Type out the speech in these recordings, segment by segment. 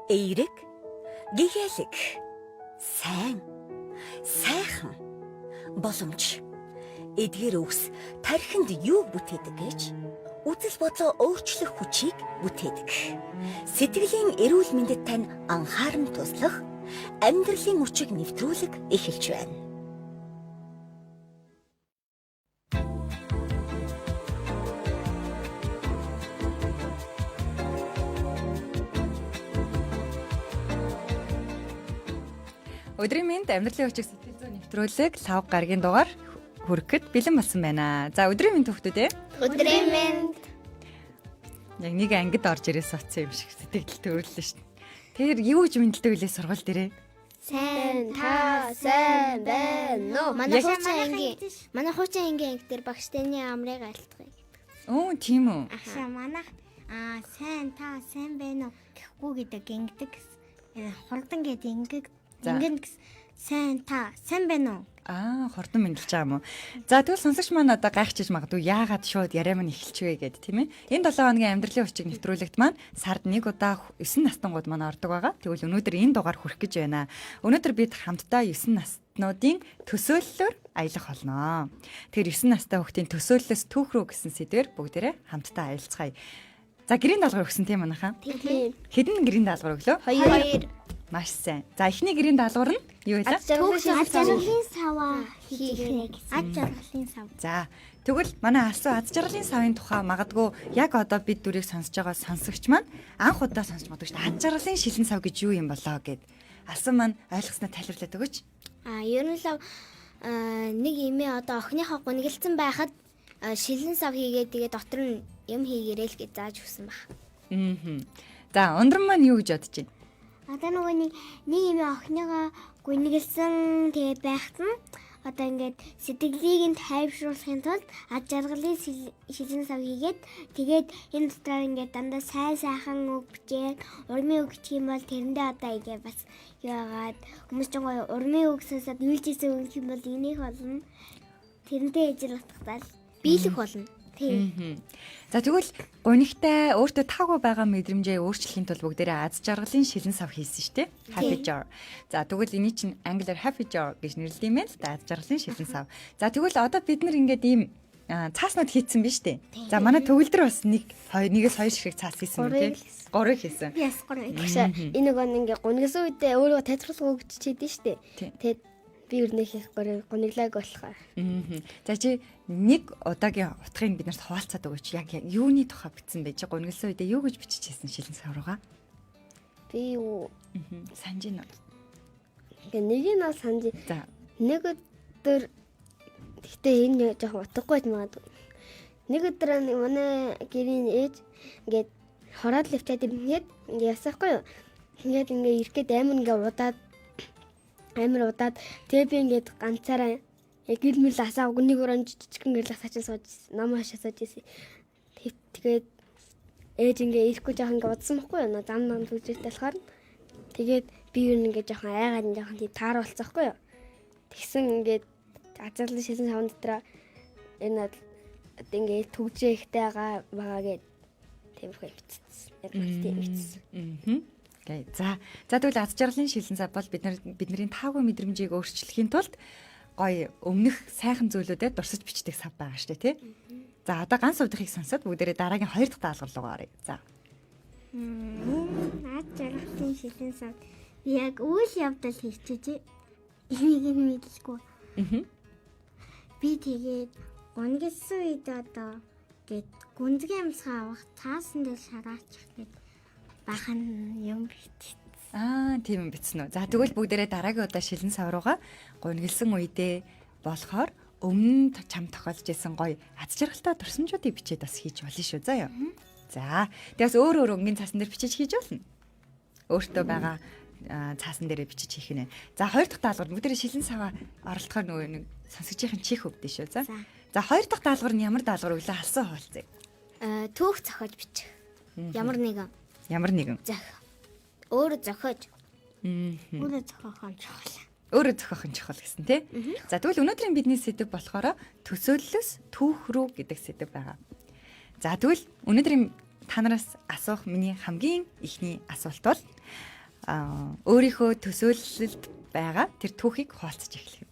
Эерэг, гэгээлэг, сайн, сайхан, боломж. Эдгээр үгс тархинд юу бүтээдэг гэж үзэл бодлоо өөрчлөх хүчийг бүтээдэг. Сэтгэлийн эрүүл мэндэд тань анхааран туслах амьдралын үчиг нэвтрүүлэг эхэлж байна. Өдрийн мэнд амьдралын хүчийг сэтгэл зүйн нэвтрүүлэг лав гарагийн дугаар хүрэхэд бэлэн болсон байна. За өдрийн мэнд хүүхдүүд ээ. Өдрийн мэнд. Яг нэг ангид орж ирээс утсан юм шиг сэтгэл төрүүллээ шүү дээ. Тэр юу гэж мэндэлдэг вүлээ сургууль дээрээ? Сайн та сайн байна уу? Манай хуучин ангийн манай хуучин ангийн анги дээр багш таны амрыг айлтгая. Өө тийм үү. Агшаа манайх аа сайн та сайн байна уу гэхгүй гэдэг ингэдэг хурдан гээд ингэг ингэн гэс сайн та сайн байна уу? Аа, хурдан мэндэлж байгаа юм уу? За тэгвэл сонсогч маань одоо гайхчихж магадгүй яагаад шууд яриа маань эхэлчихвэ гэд тийм ээ. Энэ 7 хоногийн амьдралын хүчийг нэвтрүүлэгт маань сард нэг удаа 9 настангууд маань ордог байгаа. Тэгвэл өнөөдөр энэ дугаар хүрэх гэж байна. Өнөөдөр бид хамтдаа 9 наснуудын төсөөллөөр аялах болно. Тэгэхээр 9 настай хүүхдийн төсөөллөөс түүх рүү гэсэн сэдвээр бүгдээрээ хамтдаа аялцгаая. За гэрийн даалгавар өгсөн тийм манайхаа? Тийм. Хэдэн гэрийн даалгавар өглөө? Хоёр. Маш сайн. За эхний гэрийн даалгавар нь юу вэ? Ад жаргалын саваа хийхээ гэсэн. Ад жаргалын сав. За тэгвэл манай алсуу аз жаргалын савын тухай магадгүй яг одоо бид дүрийг сонсож байгаа сонсогч маань анх удаа сонсч магадгүй шүү дээ. Аз жаргалын шилэн сав гэж юу юм болоо гэд. Алсуу маань ойлгосноо тайлбарлаад өгөөч. А ер нь л нэг эмээ одоо охиныхоо гунигэлцэн байхад шилэн сав хийгээд тэгээ дотор нь юм хийгээрэй л гэж зааж өгсөн баг. Аа. За ундран маань юу гэж бодож байна? Одоо нөгөө нэг нэг эмээ охиныгоо гүнгэлсэн тэгээ байхад нь одоо ингээд сэтгэлийг нь тайвшруулахын тулд ад жаргалын шилэн сав хийгээд тэгээд энэ дотор ингээд дандаа сайн сайхан үг бичээд урмын үг гэх юм бол тэрэндээ одоо ингээд бас яагаад хүмүүс ч гоё урмын үг сонсоод үйлжсэн үг гэх юм бол инех болно. Тэрнтэй ижил утгатай л биелэх болно. Тийм. За тэгвэл гунигтай өөртөө таагүй байгаа мэдрэмжээ өөрчлөхийн тулд бүгдээрээ аз жаргалын шилэн сав хийсэн шүү дээ. Happy jar. За тэгвэл эний чинь англиар happy jar гэж нэрлэдэг юм байна л да. Аз жаргалын шилэн сав. За тэгвэл одоо бид нар ингээд ийм цааснууд хийцэн биз дээ. За манай төгөлдөр бас нэг хоёр нэгээс хоёр ширхэг цаас хийсэн юм тий. Гурыг хийсэн. Би бас гурыг. Тэгшээ энэ нөгөө ингээ гунигласан үедээ өөрөө тайлбарлах үг чичээд штэ. Тэгээд би өрнөх их гуниглааг болохоор. За чи нэг удаагийн утгыг бид нарт хуваалцаад өгөөч. Яг юуны тухай бичсэн бэ? Чи гунигласан үедээ юу гэж биччихсэн шилэн сав руугаа? Би юу? Санаж байна уу? Ингээ нэг нь бол санаж. За. Нэг өдөр гэхдээ энэ жоохон утгагүй ч магадгүй. Нэг өдөр манай гэрийн ээж ингээд хороод левчаад ирнэхэд ингээ ясаахгүй юу? Ингээд ингээ ирэхэд амар ингээ удаад амар удаад тэгээ би ингээд ганцаараа яг гэрэл мөрл асаа нэг өрөөнд жижигхэн гэрэл асаачин сууж нам хашаа сууж ирсэн. Тэгээд ээж ингээ ирэхгүй жоохон ингээ удсан байхгүй юу? Зам нам түгжээтэй болохоор тэгээд би юу ингээ жоохон айгаад жоохон тийм таар болцсоохгүй юу? Тэгсэн ингээд азарлан шилэн савн дотроо энэ одоо ингээ түгжээ ихтэй байгаа байгаа гэд тиймэрхүү бичсэн. Яг тийм бичсэн. Окей. За. За тэгвэл аз жаргалын шилэн сав бол бид нар бидний таагүй мэдрэмжийг өөрчлөхийн тулд гоё өмнөх сайхан зүйлүүдэд дурсаж бичдэг сав байгаа шүү дээ, тий? За одоо ганц увдахыг сонсоод бүгдээрээ дараагийн хоёр дахь даалгавар руу оръё. За. Энэ аз жаргалын шилэн сав би яг үйл явдал хийчихээ. Энийг нь мэдлгүй. Би тэгээд гунигэлсэн үед одоо гээд гүнзгий амьсгаа авах цаасан дээр шараачих гээд бахан юм битсэн. Аа, тийм юм битсэн үү. За тэгвэл бүгдээрээ дараагийн удаа шилэн сав руугаа гунигэлсэн үедээ болохоор өмнө нь чам тохиолж исэн гоё аз жаргалтай дурсамжуудыг бичээд бас хийж болно шүү. Заа юу. За, тэгээс өөр өөр өнгийн цаасан дээр бичиж хийж болно. Өөртөө байгаа цаасан дээрээ бичиж хийх нэ. За, хоёр дахь даалгавар бүгдээрээ шилэн саваа оролдохоор нөгөө нэг сонсогчийн чих өвдөн шүү. За. За, хоёр дахь даалгавар нь ямар даалгавар өглөө алсан хуваалцъя. Түүх зохиож бичих. Ямар нэгэн. Ямар нэгэн. Өөрөө зохиож. Өөрөө зохиох юм чухал. Өөрөө зохиох нь чухал гэсэн тий. За тэгвэл өнөөдрийн бидний сэдэв болохоор төсөөллөөс түүх рүү гэдэг сэдэв байгаа. За тэгвэл өнөөдрийн та нараас асуух миний хамгийн эхний асуулт бол өөрийнхөө төсөөлөлд байгаа тэр түүхийг хуваалцаж эхлэх юм.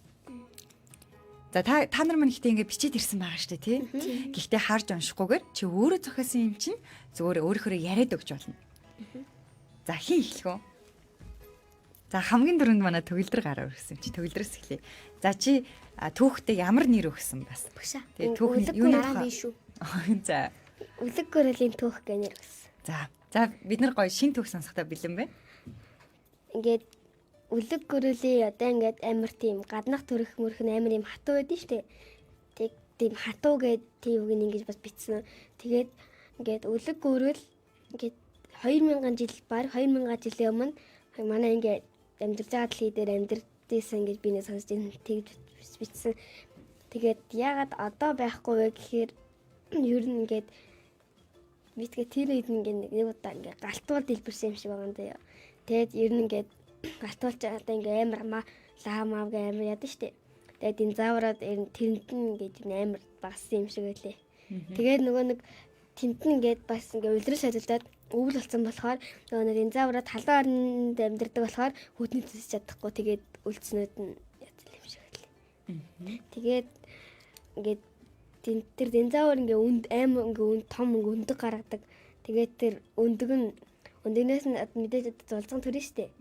За та нар мань ихтэй ингээ бичээд ирсэн байгаа шүү дээ, тий? Гэхдээ харж уншихгүйгээр чи өөрөө зохиосон юм чинь зүгээр өөрөөхөө яриад өгч болно. За хин эхлэх үү? За хамгийн түрүүнд манай төгөлдөр гараа өргөсөн чи төгөлдрөөс эхлэе. За чи түүхтээ ямар нэр өгсөн бас? Багшаа. Тэгээ түүхний Үлэг юуны Дараа тухай? би шүү. За. Үлэг гөрөлийн түүх гэх нэр өгсөн. За. За бид нар гоё шин түүх сонсохдоо бэлэн байна. Ингээд үлэг гөрөлийн одоо ингээд амар тийм гаднах төрөх мөрөх нь амар юм хатуу байдэн штэ. Тэг тийм хатуу гээд тийм үг нь ингэж бас бичсэн. Тэгээд ингээд үлэг гөрөл ингээд 2000 жил баг 2000 жилийн өмнө манай ингээд амьдарч байгаа дэлхий дээр амьдэрдээсэн гэж би нэг сонсож байна. Тэгж бичсэн. Тэгээд яагаад одоо байхгүй вэ гэхээр ер нь ингээд битгээ тэр үед ингээд нэг удаа ингээд галтуул дэлбэрсэн юм шиг байгаа юм даа. Тэгээд ер нь ингээд галтуулч одоо ингээд амар ма лаа мав гэ амар ядан штэ. Тэгээд динозаврууд ер нь тэрэнд нь ингээд амар багассан юм шиг байлээ. Тэгээд нөгөө нэг тэнд нь ингээд бас ингээд улирал шалгалдаад өвөл болсон болохоор нөгөө нэг динозаврууд халуун оронд амьдардаг болохоор хүтний зүсэж чадахгүй тэгээд үлдснүүд нь яцсан юм шиг байлээ. Тэгээд ингээд тэр динозавр ингээ үнд аим ингээ үнд том ингээ өндөг гаргадаг. Тэгээд тэр өндөг нь өндөгнөөс нь мэдээж зулцсан төрнө штэ.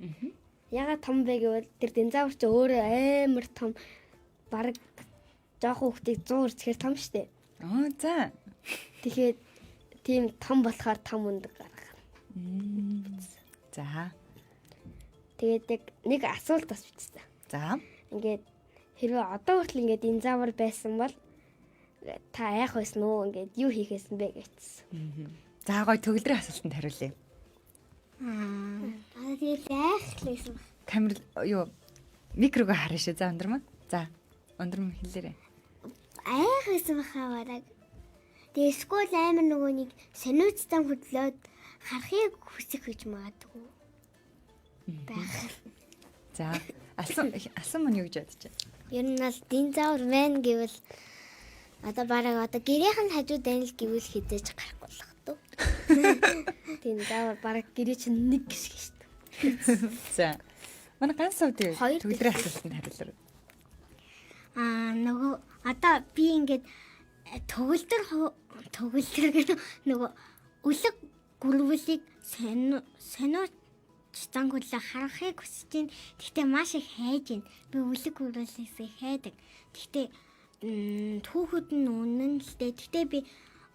Ягаад том бэ гэвэл тэр динозавр чи өөрөө амар том бараг жоохон хүүхдийг 100 үрцгээр том штэ. Оо за. Тэгэхээр тийм том болохоор том өндөг гаргах. За. Тэгээд яг нэг асуулт бас бичсэн. За. Ингээд хэрвээ одоо хүртэл ингээд динозавр байсан бол та айх байсан уу? Ингээд юу хийх байсан бэ гэсэн. За гоё төгөлдрийн асуултанд хариулъя. Аа тэгэл айх л байсан баг. Камер юу микрого харна шүү. За өндөр маа. За өндөр мөн хэлээрэй. Айх байсан баха бараг. Тэгээ эсвэл амар нөгөө нэг сониуц зам хөдлөөд харахыг хүсэх гэж магадгүй. Байх. За алсан мөн юу гэж бодож байна? Ер нь бол динозавр байна гэвэл одоо бараг одоо гэрийнх нь хажууд байна л гэвэл хизээж гарахгүй л хатуу. Динозавр бараг гэрээ чинь нэг гисэх шүү дээ. За. Манай ганц сувд Хоёр төгөлдрийн асуултанд хариулаарай. Аа нөгөө одоо би ингээд төгөлдөр төгөлдөр гэх нөгөө үлэг гүрвэлийг сониуч зан хөдлөө харахыг хүсэж байна. Гэхдээ маш их хайж байна. Би үлэг гүрвэлээс их хайдаг. Гэхдээ түүхүүд нь үнэн л дээ. Гэхдээ би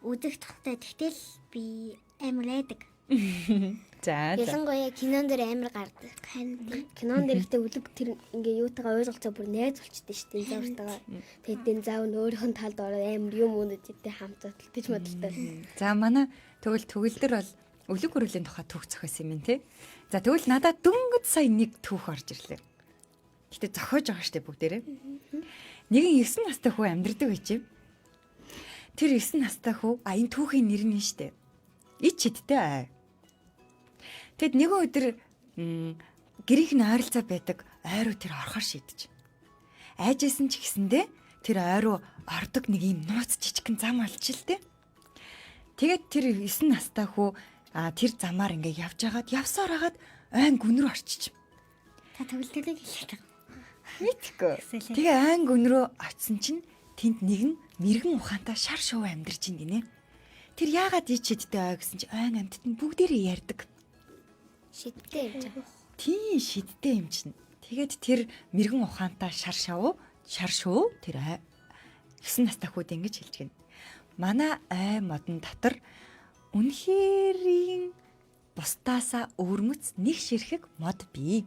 үзэх тухтай. Тэгтэл би амар айдаг. За. За. Ялангуяа кинон дээр амар гардаг. Харин Кинон дээр ихтэй үлэг тэр ингээ юутайгаа ойлголцоо бүр найз болчихдээ шүү дээ динозавртайгаа. Тэгээд динозавр нь өөрийнх нь талд ороод амар юм үнэд идэ хамт зодтолтож модалтай. За манай тэгвэл төгөлдөр бол өлөг гөрөлийн тухай түүх зохиосон юм тий. За тэгвэл надад дөнгөж сая нэг түүх орж ирлээ. Гэтэ зохиож байгаа штэ бүгдээрээ. Нэгэн 9 настай хүү амьдардаг байжээ. Тэр 9 настай хүү энэ түүхийн нэр нь штэ. Ич хидтэй ай. Тэгэд нэгэн өдөр гэрийнх нь ойролцоо байдаг ой руу тэр орохоор шийдэж. Айжсэн ч гэсэндээ тэр ой руу ордог нэг юм нууц жижигхэн зам олж л дээ. Тэгээд тэр 9 настай хүү тэр замаар ингээ явж хагаад явсаар хагаад ойн гүн рүү орчиж. Та төгөлдрийг хэлээд байгаа. Мэдхгүй. Тэгээ ойн гүн рүү очисон чинь тэнд нэгэн мэрэгэн ухаантай шар шувуу амьдарч ин гинэ. Тэр яагаад ич хидтэй ой гэсэн чи ойн амьтад нь бүгдээрээ ярьдаг. Шидтэй юм чинь. Тийм шидтэй юм чинь. Тэгээд тэр мэрэгэн ухаантай шар шувуу тэр ой 9 настай хүүд ингэж хэлж гин. Манай ой модон дотор үнэхэрийн бусдаасаа өвөрмөц нэг ширхэг мод бий.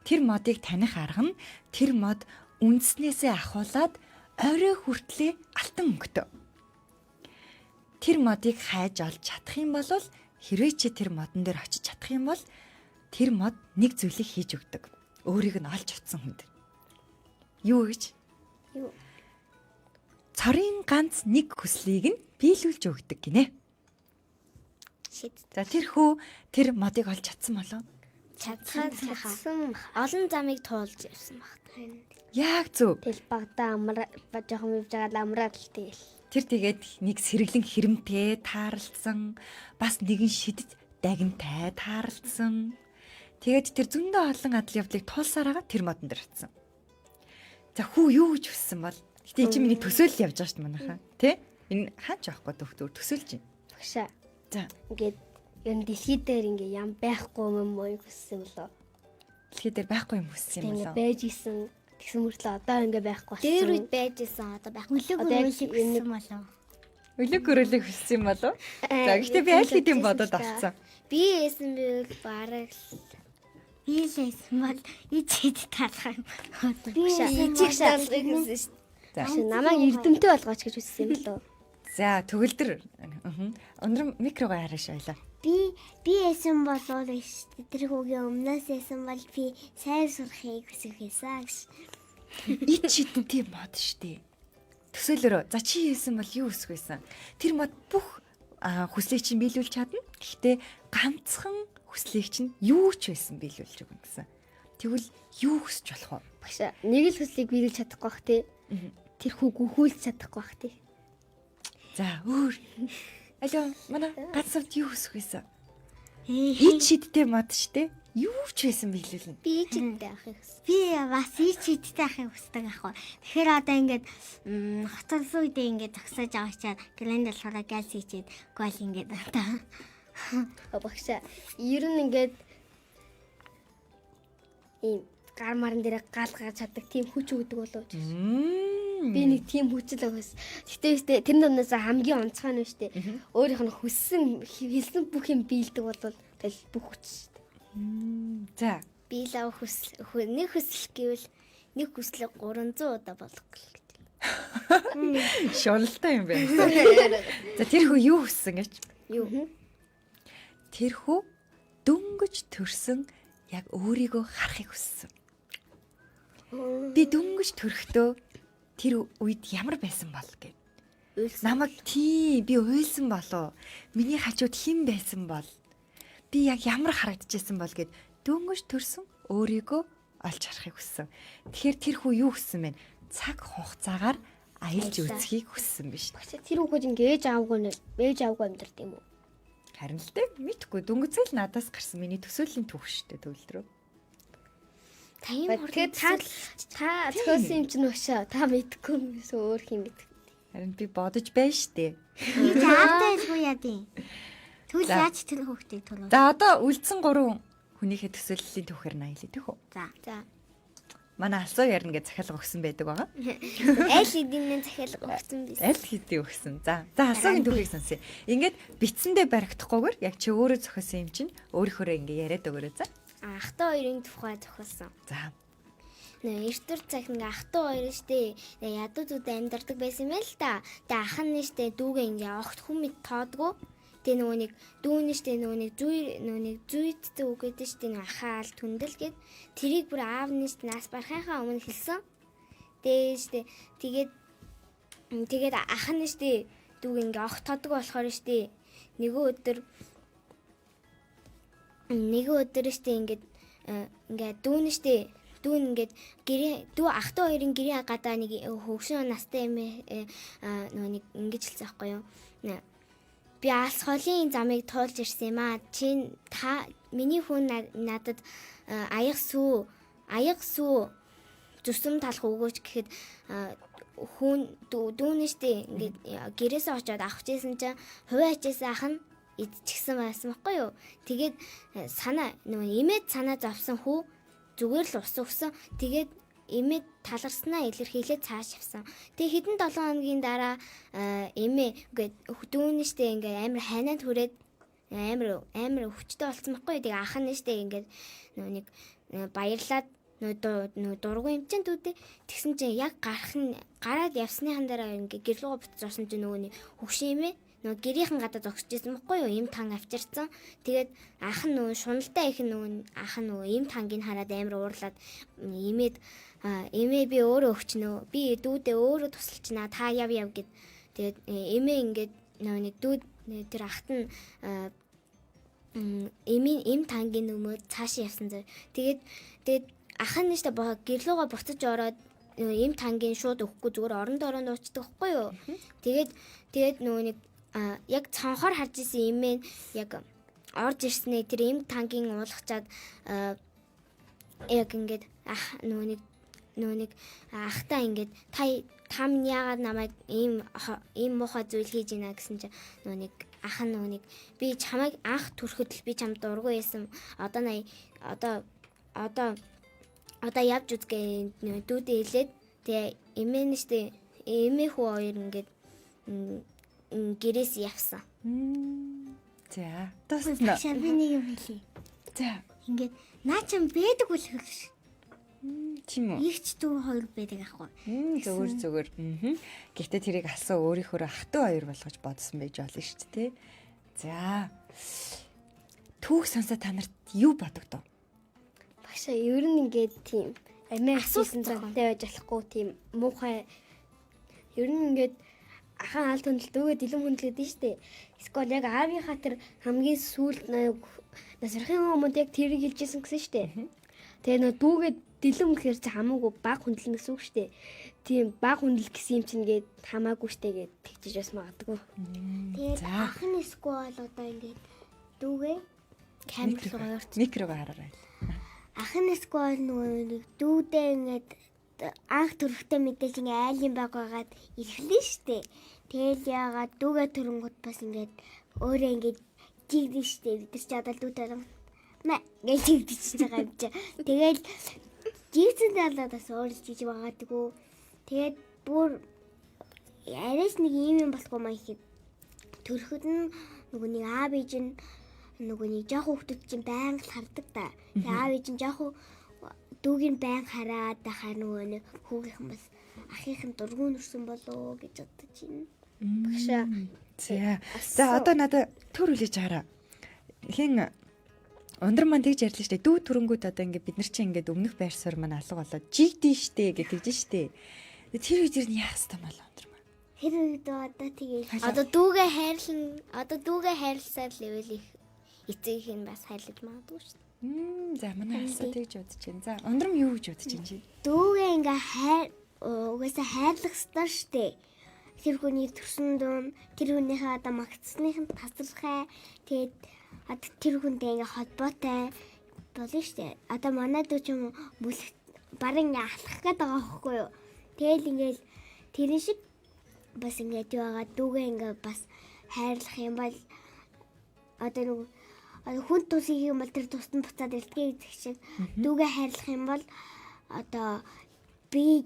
Тэр модыг таних арга нь тэр мод үндснээсээ ахуулаад орой хүртлээ алтан өнгөтэй. Тэр модыг хайж олж чадах юм бол хэрвээ чи тэр модон дээр очиж чадах юм бол тэр мод нэг зүйлийг хийж өгдөг. Өөрийг нь олж утсан хүнд. Юу гэж? Юу? Цорын ганц нэг хүслийг нь биелүүлж өгдөг гинэ. Шид. За тэр хүү тэр модыг олж чадсан болов? Чадсан баха. Чадсан Олон замыг туулж явсан баг. Яг зөв. Тэгэл багтаа амраа жоохон явж байгаа л амраад л тэгэл. Тэр тэгээд нэг сэргэлэн хэрэмтэй тааралдсан, бас нэгэн шидэт дагинтай тааралдсан. Тэгээд тэр зөндөө олон адал явдлыг тулсараа тэр модон дээр очсон. За хүү юу гэж хүссэн бол? Гэтэ чи миний төсөөлөл явж байгаа шүү дээ манайхаа. Тэ? Энэ хаач авахгүй дөхтөр төсөөлж байна. Багшаа. За. Ингээд ер нь дэлхий дээр ингээ ям байхгүй юм уу хүссэн болоо. Дэлхий дээр байхгүй юм хүссэн юм Ингээ болоо. байж исэн тэгсэн мөртлөө одоо ингээ байхгүй болсон. Дээр үед байж исэн одоо байхгүй. Өглөө Одоо яг гөрөөлийг хүссэн болов. Өлег гөрөлийг хүссэн юм болов? За гэхдээ би аль хэдийн бодоод авцсан. Би эсэн би бараг л Би л байсан бол ич хэд талах юм. Би ичиг шалгыг хүссэн шүү. За. Багшаа намайг эрдэмтэн болгооч гэж хүссэн юм болоо. За төгөлдөр. Өндөр микрогоо хараа шайлаа. Би эсэн болов тэр хүүгийн өмнөөс эсэн бол би сайн сурахыг хүсэх байсан гэж. Ич шидэнтэй мод штэ. Төсөөлөрөө. За чи хийсэн бол юу хүсэх байсан? Тэр мод бүх хүслийг чинь биелүүлж чадна. Гэхдээ ганцхан хүслийг чинь юу ч байсан биелүүлж өгнө гэсэн. Тэгвэл юу хүсч болох вэ? Багшаа нэг л хүслийг биелүүлж чадахгүй бах тий. Тэр хүүг өхүүлж чадахгүй бах тий. За өөр. Алло, манай ганц савд юу хүсэх байсан? Ич шидтэй мод штэ. Юу ч байсан биелүүлнэ. Би ичигтэй авахыг хүссэн. Би бас ич хэдтэй ахыг хүсдэг ах уу. Тэгэхээр одоо ингээд хотолсон үедээ ингээд зогсоож байгаа чаа грэнд болохоор галс хийчихэд гол ингээд одоо Багшаа ер нь ингээд ийм гар маран дээр гал гарч чаддаг тийм хүч өгдөг болов уу. Би нэг тийм хүч л өгөөс. Гэтэ тэр номноос хамгийн онцгой нь шүү дээ. Өөрийнх нь хүссэн хэлсэн бүх юм биелдэг бол тэгэл бүх хүч шүү дээ. За. Би л ав хүсэл нэг хүсэл гэвэл нэг хүслийг 300 удаа болгох гэж. Шуналтай юм байна. За тэр хүү юу хүссэн гэж? Юу? Тэр хүү дөнгөж төрсөн яг өөрийгөө харахыг хүссэн. Би дөнгөж төрөхдөө тэр үед ямар байсан бол гэв. Намайг тий би уйлсан болов. Миний хажууд хэн байсан бол? Би яг ямар харагдчихсан бол гэд дөнгөж төрсөн өөрийгөө олж харахыг хүссэн. Тэгэхээр тэр хүү юу хүссэн бэ? Цаг хугацаагаар аялж үзхийг хүссэн биш. Багшаа тэр хүүхэд ингээ ээж аавгүй ээж аавгүй амьдард юм уу? Харин л дээ мэдхгүй дөнгөцөл надаас гарсан миний төсөөллийн түүх шүү дээ төгөлдрөө. Таян Тэгэхээр та зохиосон юм чинь багшаа та мэдгүй юм гэсэн өөр хэм мэдгүй. Харин би бодож байна шүү дээ. Би заавтай байлгүй яа дий. Тэгвэл За. яаж тэр хүүхдийг төлөв? За одоо үлдсэн 3 хүнийхээ төсөөллийн түүхээр наялаа тийх үү? За. За. Манай алсуу ярина гэж захиалга өгсөн байдаг байгаа. Аль хэдийн захиалга өгсөн биз. Аль хэдийн өгсөн. За. За алсуугийн түүхийг сонсъё. Ингээд битсэндээ баригдахгүйгээр яг чи өөрөө зохиосон юм чинь өөрийнхөөрөө ингээ яриад өгөөрэй за. Ахтай хоёрын тухай зохиосон. За. Эрт цаг ингээ ах トゥ хоёр штэ ядуу зүуд амьдардаг байсан юм л та. Тэгээ ах нь штэ дүүгээ ингээ огт хүн мэд тоодгоо. Тэгээ нөгөө нэг дүү нь штэ нөгөө нэг зүй нөгөө нэг зүйдтэй үг гэдэг штэ нөгөө ахаа ал түндэл гэд тэрийг бүр аав нь штэ нас барахынхаа өмнө хэлсэн. Тэгээ штэ тэгээд тэгээд ах нь штэ дүүг ингээ огт тоодгоо болохоор штэ нэгэн өдөр штэ ингээд ингээ дүү нь штэ дүү ингээд гэрээ дүү ах トゥ хоёрын гэрээ гадаа нэг хөгшин настай юм нөгөө нэг ингэж хэлсэн байхгүй юу. Би алс холын замыг туулж ирсэн юм аа. Чи та миний хүн надад аяг сүү зүсэм талах өгөөч гэхэд хүн дүүнэ штэ ингээд гэрээсээ очиод авах гэсэн чинь хувиа ачээсээ ах нь идчихсэн байсан байхгүй юу. Тэгээд санаа нөгөө имэд санаа зовсон хүү зүгээр л ус өгсөн. Тэгээд эмээ таларснаа илэрхийлээд цааш явсан. Тэгээ хэдэн 7 хоногийн дараа эмээ ингээд дүүнэ штэ ингээд амар хайнанд хүрээд амар өвчтөй болсон байхгүй. Тэгээ ах нь штэ ингээд нөгөө нэг баярлаад нөгөө дургу юм чинь дүүдээ тэгсэн чинь яг гарах нь гараад явсныхан дараа ингээд гэрлүүгөө буцаж орсон чинь нөгөө нэг хөгшин эмээ нөгөө гэрийнхэн гадаа зогсож исэн байхгүй юу? Им тан авчирсан. Тэгээд ах нь нөгөө шуналтай их нөгөө ах нь нөгөө им тангийг хараад амар уурлаад имээд эмээ би өөрөө өгчнө. Би дүүдээ өөрөө тусалчнаа. Та яв яв гэд. Тэгээд эмээ ингээд нөгөө нэг дүүд тэр ахт нь эмийн им тангийн нөмөр цааш явсан зэрэг. Тэгээд ах нь штэ гэрлүүгөө буцаж ороод им тангийн шууд өгөхгүй зүгээр оронд оронд уучдаг байхгүй юу? Тэгээд нөгөө нэг яг цонхоор харж исэн эмээ яг орж ирснээ тэр эм тангийн уулгачаад яг ингээд ах нөгөө нэг ахтаа ингээд та минь яагаад намайг ийм муухай зүйл хийж ийна гэсэн чинь нөгөө нэг ах нь нөгөө нэг би чамайг анх төрөхөд л би чамд дургүй байсан. Одоо одоо одоо одоо явж үзгээ дүүдээ хэлээд тэгээ эмээ нь штэ эмээ хүү хоёр ингээд гэрээс явсан. За. Дуусна. Би нэг юм хэлье. За. Ингээд наа чам байдаг үлэх биш. Тийм үү? Игч дүү хоёр байдаг ахгүй. Зөвөр. Гэхдээ тэрийг асуу өөрийнхөө ах トゥ хоёр болгож бодсон байж болно шүү дээ. За. Түүх сонсоо та нарт юу бодогдов? Багшаа ер нь ингээд тийм амиа асуусан зантай байж болохгүй тийм муухай ер нь ингээд ахын алт хүндэл дүүгээ дэлэм хүндлээд нь штэ. Эсвэл яг аавынхаа тэр хамгийн сүүлд насрахын хүмүүнд яг тэрийг хэлжсэн гэсэн штэ. Тэгээ нөө дүүгээ дэлэм гэхэр чи хамаагүй баг хүндлэн гэсэн үг штэ. Тийм баг хүндэл гэсэн юм чинь ингээд хамаагүй штэ гэд тэгжиж бас магадгүй. Тэгээд ах нь эсвэл одоо ингээд дүүгээ камер руу ойрт микрог хараарай. Ах нь эсвэл нөгөө нэг дүүдээ ингээд анх төрөхтэй мэдээж ингээ айлын баг байгаад ирэхлээ штэ. Тэгэл яагаад дүүгээ төрөнгөт бас ингээд өөрөө ингээд жигдэн штэ. Бид нар чи одоо дүүтэй мэ гэж жигдчихэж байгаа юм чи. Тэгэл жигдсэн талаа бас өөрлөж иж магадгүй. Тэгээд бүр арайс нэг ийм юм болохгүй маа ихэд төрөхөд нь нөгөө нэг аав ээж нь нөгөө нэг жоох хүүхдүүд чинь байнга л хардаг та. Тэгээ аав ээж нь жоох дүүгийн байн хараад байхаар нөгөө нэг хүүгийнхэн бас ахийнх нь дургуун нүрсэн болов гэж бодож байна. Багшаа. За. За одоо надад төр хүлээж хараа. Хин ундран маань тэгж ярьлаа штэ. Дүү төрөнгүүд одоо ингээд бид нар чинь ингээд өмнөх байр суурь маань алга болоод жигдэн штэ гэж тэгж штэ. Тэр үед ер нь яах хэвээр юм бол ундран маань. Тэр үед одоо тэгэл одоо дүүгээ хайрлан одоо дүүгээ хайрласаар л ивэл их эцэгийнх нь бас хайрлаж магадгүй штэ. За манай асуу тэгж бодож байна. За ундрам юу гэж бодож байна чи? Дүүгээ ингээ хайр угаасаа хайрлах ёстой штэ. Тэр хүний төрсөн дүүн тэр хүнийхээ одоо магтсных нь тасархай. Тэгээд одоо тэр хүнтэй ингээ холбоотой болно штэ. Одоо манай дүү ч юм бүлэг баг ингээ алхах гээд байгаа байхгүй юу? Тэгэл ингээл тэрэн шиг бас ингээд юу байгаа дүүгээ ингээ бас хайрлах юм бол одоо нэг хүн тус хийх юм бол тэр тусад нь буцаад ирдэг гэдэг шиг дүүгээ хайрлах юм бол одоо би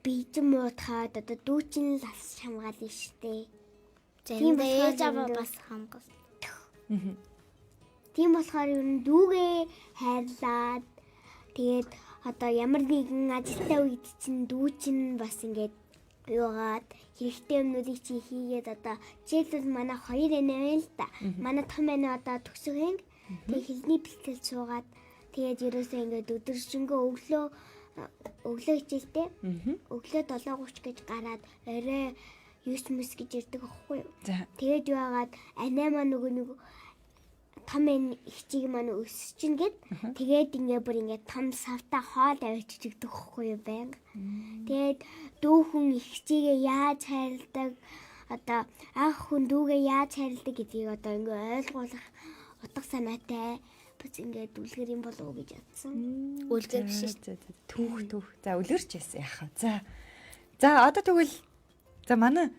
бийжин муутахад одоо дүү чинь л алс хамгаална штэ. Тийм ээж аваа бас хамгаал. Тийм болохоор ер нь дүүгээ хайрлаад тэгээд одоо ямар нэгэн ажилтаа үед чинь дүү чинь бас ингээд юугаад хэрэгтэй юмнуудыг чи хийгээд одоо жишээлбэл манай хоёр энэ байна л да. Манай том энэ одоо төгсөх анги. Тэгээ хилний бэлтгэл суугаад тэгээд ерөөсөө ингээд өдөржингөө өглөө хичээлтэй. Өглөө 7:30 гэж гараад орой 9:00 гэж ирдэг аахгүй юу. Тэгээд юу агаад анаа маань нөгөө нэг том энэ хчиг маань өсөж чинь гэд тэгээд ингээ бүр ингээ том савта хоол авчиж өгдөг хөхгүй юу байнга. Тэгээд дүүхэн ихчигээ яаж хайрладаг одоо анх хүн дүүгээ яаж хайрладаг гэдгийг одоо ингээ ойлгуулах утга санаатай бас ингээ үлгэр юм болов уу гэж бодсон. Үлгэр биш шүү. Түүх. За үлгэрч яасан яах вэ? За. За одоо тэгвэл за манай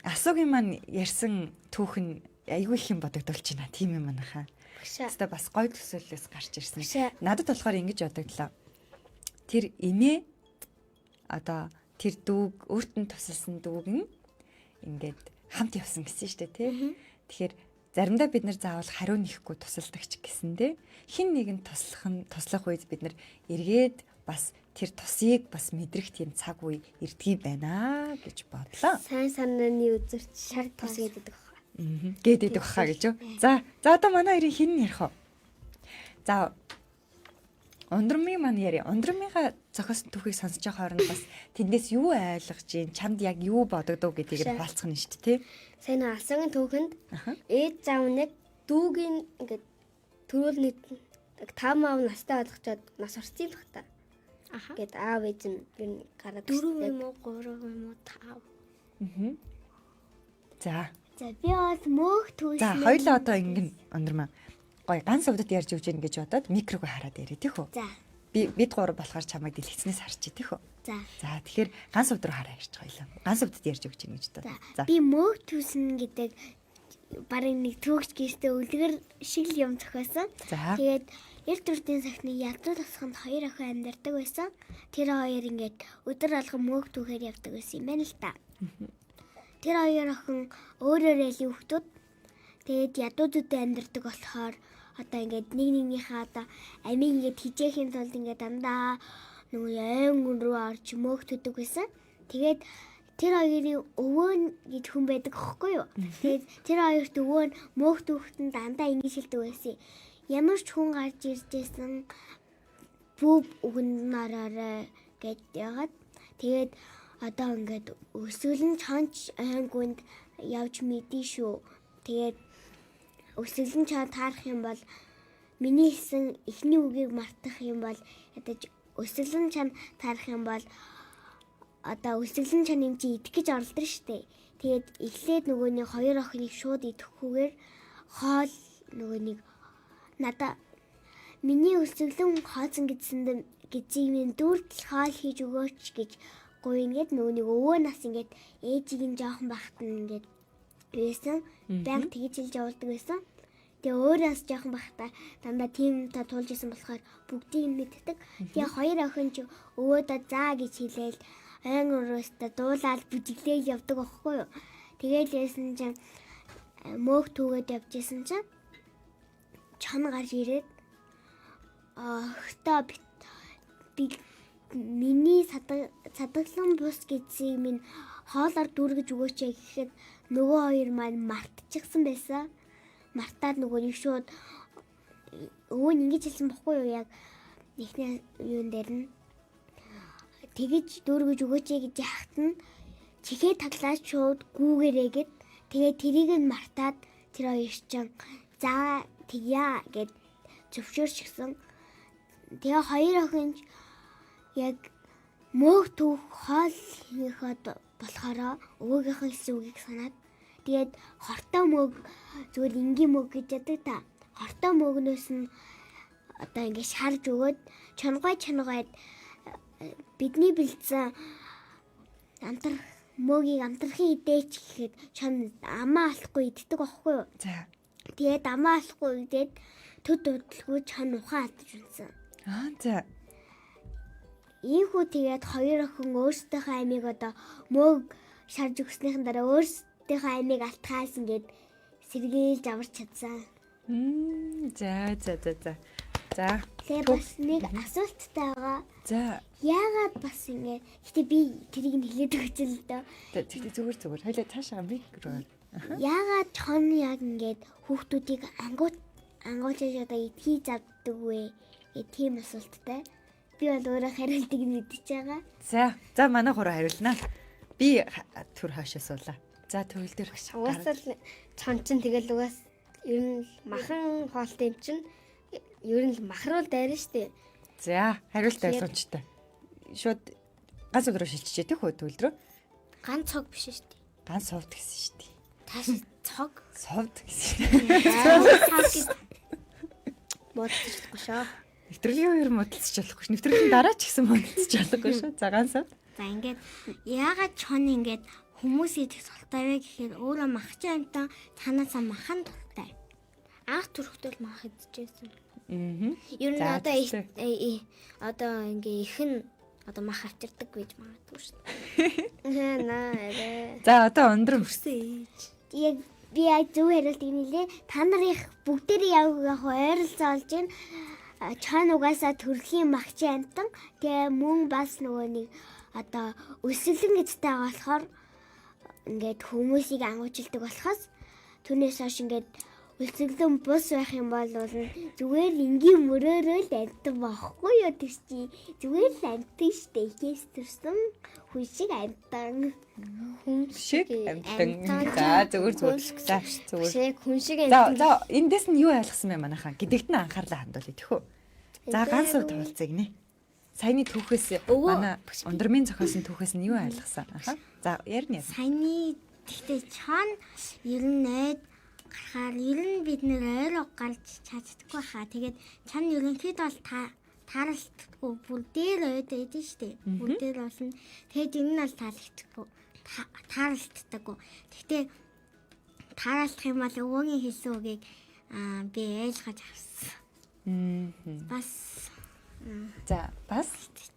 асуугийн маань ярьсан түүх нь айгүй их юм бодогдуулж байна. Тийм юм манайхаа. Хэвээ бас гой төсөөллөөс гарч ирсэн. Надад болохоор ингэж бодогдлоо. Тэр эмээ одоо тэр дүүг өөрт нь тусалсан дүүг нь ингээд хамт явсан гэсэн шүү дээ, тий. Тэгэхээр заримдаа бид нар заавал хариу нэхгүй тусалдагч гэсэндээ хин нэгэн туслах үед бид нар эргээд бас тэр тусыг бас мэдрэх тийм цаг үе ирдгийм байна гэж бодлоо. Сайн санааны үзэрч шар тус гэдэг. Гээд идэх хаа гэж юу. За одоо манай хоёрын хин ярих вэ? За Ундрамын маань яриа. Ундрамынхаа зохиосон түүхийг сонсож байгаа хооронд бас тэндээс юу ойлгож чинь, чамд яг юу бодогдов гэдгийг нь хуваалцах нь шүү дээ, тий. Сайн асуугийн түүхэнд ээж заав нэг дүүгийн ингээд төрөөл нэг 5 аав настай болгочоод нас орсон юм бах та. Гэт аав ээж нь ер нь гараад 4 юм уу 3 юм уу 5. За. За би бол мөөх түүсэн. За хоёлаа одоо ингэн өндөр маа. Гой ганц увдад ярьж өгч гин гэж бодоод микрог хараад яриа тийх үү? За. Би бид гурав болохоор чамайг дэлгэцнээс харчих тийх үү? За. За тэгэхээр ганц увд руу хараа ярьж хоёлаа. Ганц увдад ярьж өгч гин гэж бодоод. За. Би мөөх түүсэн гэдэг барыг нэг түүхч гистэй үлгэр шиг л юм зохиосон. За. Тэгээд эрт үрдийн сахны ядуу тасханд хоёр охин амьдардаг байсан. Тэр хоёр ингээд өдөр алган мөөх түүхээр явдаг байсан юм байна л та. Тэр хоёр охин өөр өөр айлын хүүхдүүд. Тэгээд ядуудтай амьдардаг болохоор одоо ингээд нэг нэгнийхээ одоо амийг ингээд хижээхийн тулд ингээд дандаа нөгөө ойн руу орж мөөх түүдэг байсан. Тэгээд тэр хоёрын өвөө нь гэж хүн байдаг хөхгүй юу? Тэгээд тэр хоёрт өвөө нь мөөх түүхт нь дандаа ингэж хэлдэг байсан. Ямар ч хүн гарч ирж байсан бүүб үгэнд нь ороорой гэд яагаад тэгээд одоо ингээд өсвөл нь чонч ойнгүнд явж мэдэн шүү. Тэгээд өсвөл нь чон таарах юм бол миний хэлсэн эхний үгийг мартах юм бол ядаж өсвөл нь чам таарах юм бол одоо өсвөл нь чам юм чи идэх гэж оролдсон штэ. Тэгээд эхлээд нөгөө нэг хоёр охиныг шууд идэхгүйгээр хоол нөгөө нэг надаа миний өсөглөн хооцсон гэдсэнд гэдгийг минь дүүртэл хоол хийж өгөөч гэж гуйнгээд нөгөө нэг өвөө нас ингээд ээжийг нь жоохон бахт нь ингээд байсан. Баян тэгж хэлж явуулдаг байсан. Тэгээ өөрөөс жоохон бахта дандаа тийм та туулж исэн болохоор бүгдийг нь мэддэг. Тэгээ хоёр охин ч өвөөдөө заа гэж хэлээл ойн өрөөстө дуулаад бүжиглээл явдаг байхгүй юу. Тэгээл яасан чинь мөөх түүгээд явж исэн чинь чон гарч ирээд охтоо би миний садаглан бус гэдсийг минь хоолоор дүүргэж өгөөч гэхэд нөгөө хоёр маань мартчихсан байсан. Мартаад нөгөө нэг шууд өвөө нь ингэж хэлсэн бохгүй юу яг эхний юун дээр нь тэгэж дүүргэж өгөөч гэж яхад нь чихээ таглаад шууд гүүгэрээ гэд тэгээ тэрийг нь мартаад тэр хоёр чинь за тэгье гэд зөвшөөрчихсөн. Тэгээ хоёр охин ч яг мөөх түүх хоол хийхэд болохоро өвөөгийнхөө хэлсэн үгийг санаад тэгээд хортой мөг зүгээр энгийн мөг гэж яддаг та. Хортой мөгнөөс нь одоо ингэ шарж өгөөд чонгой чонгойд бидний бэлдсэн амтрах мөгийг амтрахын идээч гэхэд чон амаа алахгүй иддэг байхгүй юу? За. Тэгээд амаа алахгүй идээд төд удалгүй чон ухаан алдаж унсан. Аа за. Ийхүү тэгээд хоёр охин өөрсдийнхөө амийг одоо мөөг шарж өгснийхэн дараа өөрсдийнхөө амийг алтгаас ингээд сэргийлж аварч чадсан. За за за за. За. Тэгээ бас нэг асуулттай байгаа. За. Яагаад бас ингээд гэтээ би тэрийг нь хэлээд өгч л дөө. Тэгтээ зүгээр зүгээр. Хоёлаа цаашаа микро. Яагаад чон яг ингээд хүүхдүүдийг ангуулж одоо идэхий завддаг вэ? Гэ тийм асуулттай. Би бол өөрөө хариултыг нь мэдчихэж байгаа. За. За манай гурав хариулнаа. Би түр хойшоо суулаа. За төгөл дээр Угаасаа л чон чинь тэгэл угаас ер нь л махан хоолтой юм чинь ер нь л махруул дайрна штэ. За хариулт ойлгомжтой. Шууд ганц өдрөө шилжчихээ тийх үү төгөл рүү? Ганц цог биш шүү дээ. Ганц сувд гэсэн шүү дээ. Тааш цог. Сувд гэсэн шүү дээ. Цог гэж Муудчих болохгүй шоо. Нэвтрүүлгийн үеэр муудалцж болохгүй ш. Нэвтрүүлгийн дараа ч гэсэн муудалцж болохгүй шүү. За ганц сувд. За ингээд яагаад чон ингээд хүмүүс идэх султай вэ гэхээр өөрөө махчин амтан цаанаасаа махан дуртай. Анх төрөхдөө л мах идчихсэн. Аа. Ер нь За, одоо тэгсэн. одоо ингээ их нь одоо мах авчирдаг гэж магадгүй шүү дээ. Наа арай. За одоо өндрөм. Яг би яг зөв хариултыг нэлээ. Та нарын бүгдээрээ яг яг ойролцоо олж байна. Чон угаасаа төрхийн магчин амтан. Тэгээ мөн бас нөгөө нэг одоо өсөлөн гэжтэй байгаа болохоор ингээд хүмүүсийг ангуучилдаг болохоос түүнээс хойш ингээд өсөлөн бус байх юм бол зүгээр л энгийн мөрөөрөө л амтан байхгүй юу тэр чи зүгээр л амтан штэ ихээс төрсөн хүн шиг амтан. Хүн Шиг амтан. За зүгээр зүгээр. За зүгээр. Шиг хүн шиг За амтан. за эндээс нь юу ойлгосон бэ манайхаа гэдэгт нь анхаарлаа хандуулъя тэхүү. За ганц өв туулцыг нэ. Саяны түүхээс манай ундрамын зохиосон түүхээс нь юу ойлгосон? Аха. За ярина ярина. Саяны Гэхдээ чон ер нь найд гарахаар ер нь бид нэр ойр гарч чаддаггүй хаа. Тэгээд чон ерөнхийдөө бол тааралддаггүй. Бүр дээр ойд байдаг штэ. Бүр дээр болно. Тэгээд ер нь бол таалагдахгүй. Тааралддаггүй. Гэхдээ тааралдах юм бол өвөөгийн хэлсэн үгийг би ойлгож авсан. Бас За, бас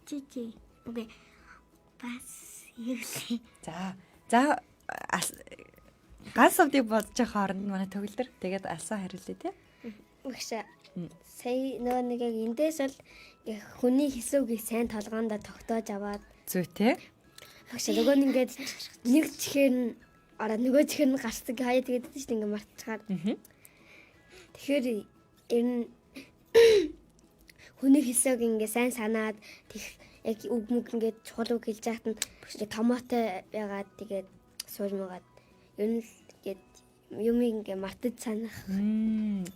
чи. Үгүй. Бас юу лээ. За. За, ганц увдыг бодож байгаа хооронд манай төгөлдөр тэгээд алсан хариулъя тий. Багшаа. Сая нөгөө нэг яг эндээс бол яг хүний хэлсэн үгийг сайн толгоондоо тогтоож аваад Зүй тий. багшаа нөгөө нь ингээд нэг чихээр нь ороо нөгөө чихээр нь гарцдаг хаяа тэгээд байдаг шүү дээ ингээд мартчихаар. Тэгэхээр ер нь хүний хэлсэн үг ингээд сайн санаад тех яг үг мүг ингээд чухал үг хэлж яхад нь ингээд томоотой байгаад тэгээд сууж муугаад ер нь л ингээд юмыг ингээд мартаж санах.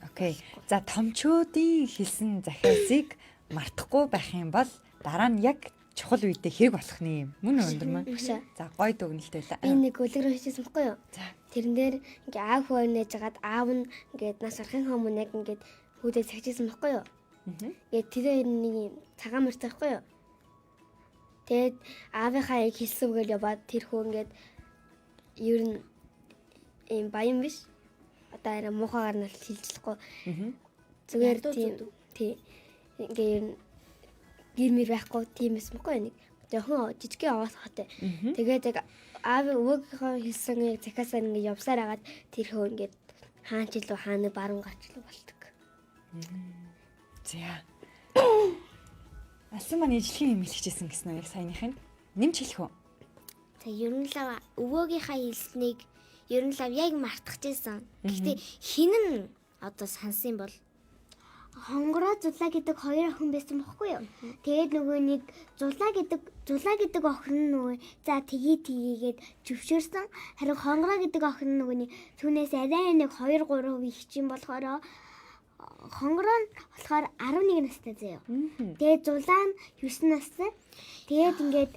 Окей. За, томчуудын хэлсэн захиасыг мартахгүй байх юм бол дараа нь яг чухал үедээ хэрэг болох нэ юм. Мөн үү өндөр маа? Багшаа. За, гой дүгнэлт байлаа. Би нэг үлгэр уншижсэн байхгүй юу? За. Тэрэн дээр ингээ аав хүү нээж хагаад аав нь ингээд нас орохын өмнө яг ингээд хүүдээ цагжсэн байхгүй юу? Ингээд тэр хоёр нэг юм цагаан морьтой байхгүй юу? Тэгээд аавынхаа яг хэлсэн үгээр яваад тэр хүү ингээд ер нь ийм баян биш. Одоо арай муухайгаар нь хэлж болохгүй. Зүгээр тийм тий. Ингээ ер нь гэр мэр байхгүй тийм байсан байхгүй юу? Нэг жоохон жижигхэн овоос хотой. Тэгээд яг аав өвөөгийнхөө хэлсэн яг захиасаар ингээ явсаар агаад тэр хөө ингээд хаан ч илүү хааны баруун гарч илүү болдог. За. Алсан маань ижлэгийн юм хэлчихсэн гэсэн үү яг саяных нь? Нэмж хэлэх үү? За, ер нь л өвөөгийнхаа хэлснийг ер нь л яг мартахжсэн. Гэхдээ хин нь одоо сансан бол Хонгороо зулаа гэдэг хоёр охин байсан бохгүй юу? Тэгээд нөгөө нэг зулаа гэдэг охин нь нөгөө за тгий тгийгээд зөвшөөрсөн. Харин хонгороо гэдэг охин нь нөгөө нэг түүнээс арай нэг 2 3% их чинь болохоор хонгороо нь болохоор 11 настай заяа. Тэгээд зулаа нь 9 настай. Тэгээд ингээд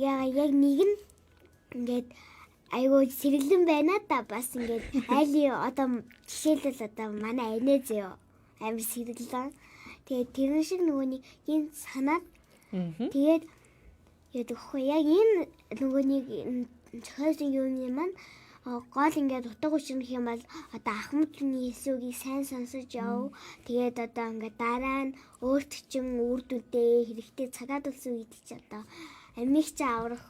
яг нэг нь ингээд айгуу сэргэлэн байна да, бас ингээд айлын одоо жишээлбэл одоо манай анаа заяа амар сэргэлэн. Тэгээд тэрэн шиг нөгөө нэг энэ санаад тэгээд яадаг хөө яг энэ нөгөө нэг зохиолын юм маань гол ингээд утга учир гэх юм бол одоо ахмадны хэлсүүгийг сайн сонсож яв. Тэгээд одоо ингээд дараа нь өөрт чинь үр дүнтэй хэрэгтэй цагаад болсон үед чи одоо амийг чи аврах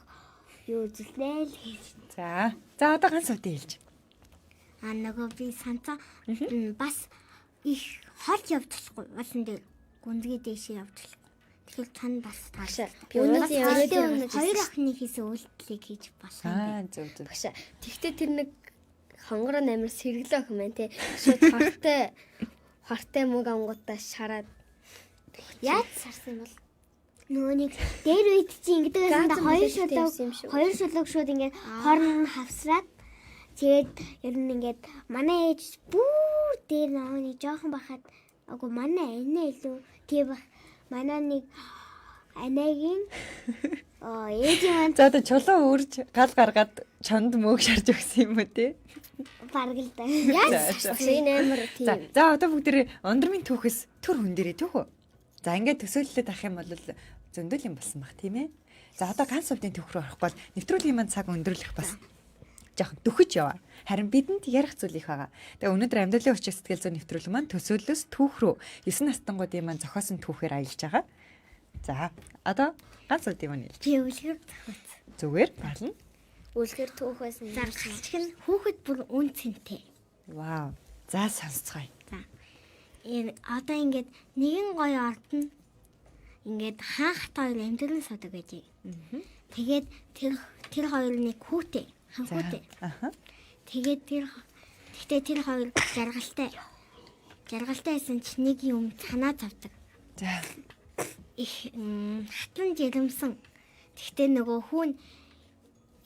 юу үзлээ л гэж. За. За, одоо ганц увдыг хэлж. А нөгөө би санцаа бас их хол явж болохгүй. Уулан дээр гүнзгий дээшээ явж болохгүй. Тэгэхээр чон бас Багшаа. таарсан. Би өнөөдөр Өнөөдөр хоёр охины хийсэн үйлдэлийг хийж болох юм байна. Аа, зөв зөв. Багшаа. Тэгтээ тэр нэг хонгороо амар сэргэлэн охин байна те. Шууд хортой мөг ангуудаа шараад Яаж сарсан юм бол Нөгөө нэг дээр үед чи ингэдэг байсан да, Газар хоёр мөлөөлтэй шулууг явсан юм шиг. хоёр шулууг шууд ингээд хооронд нь хавсраад тэгээд ер нь ингээд манай ээж бүр дээр нөгөө нэг жоохон бахад агуу манай анаа илүү тий бах манай нэг анаагийн ээжийн маань За, одоо чулуу үрж гал гаргаад чонд мөөг шарж өгсөн юм уу те? бараг л да. Яаж За, энэ амар За, тийм. за, одоо бүгдээрээ ундрмын түүхээс төр хүн дээрээ түүх үү? За, ингээд төсөөллөд авах юм бол зөндөл юм болсон баг тийм ээ. За, одоо ганц увдын түүх рүү орохгүй бол нэвтрүүлгийн маань цаг өндөрлөх бас жоохон дөхөж яваа. Харин бидэнд ярих зүйл их байгаа. Тэгээ өнөөдөр амьдралын хүчин сэтгэл зүйн нэвтрүүлэг маань төсөөллөөс түүх рүү 9 настангуудын маань зохиосон түүхээр аялж байгаа. За, одоо ганц увдын маань хэлж. би үлгэр зохиоц. Зүгээр болно. Үлгэр түүх байсан. За, галчиг нь хүүхэд бүр үн цэнтэй. Вау. За, сонсцгоё. За. Энэ одоо ингээд нэгэн гоё орд нь ингээд хаан хат хоёр амьдран судаг гэж. Тэгээд тэр хоёр нэг хүүтэй, хан За. хүүтэй. Аха. Тэгээд тэр гэхдээ тэр хоёр жаргалтай. Жаргалтай байсан чи нэг юм санаа зовдөг. За. Их хатан жирэмсэн. Тэгтээ нөгөө хүүн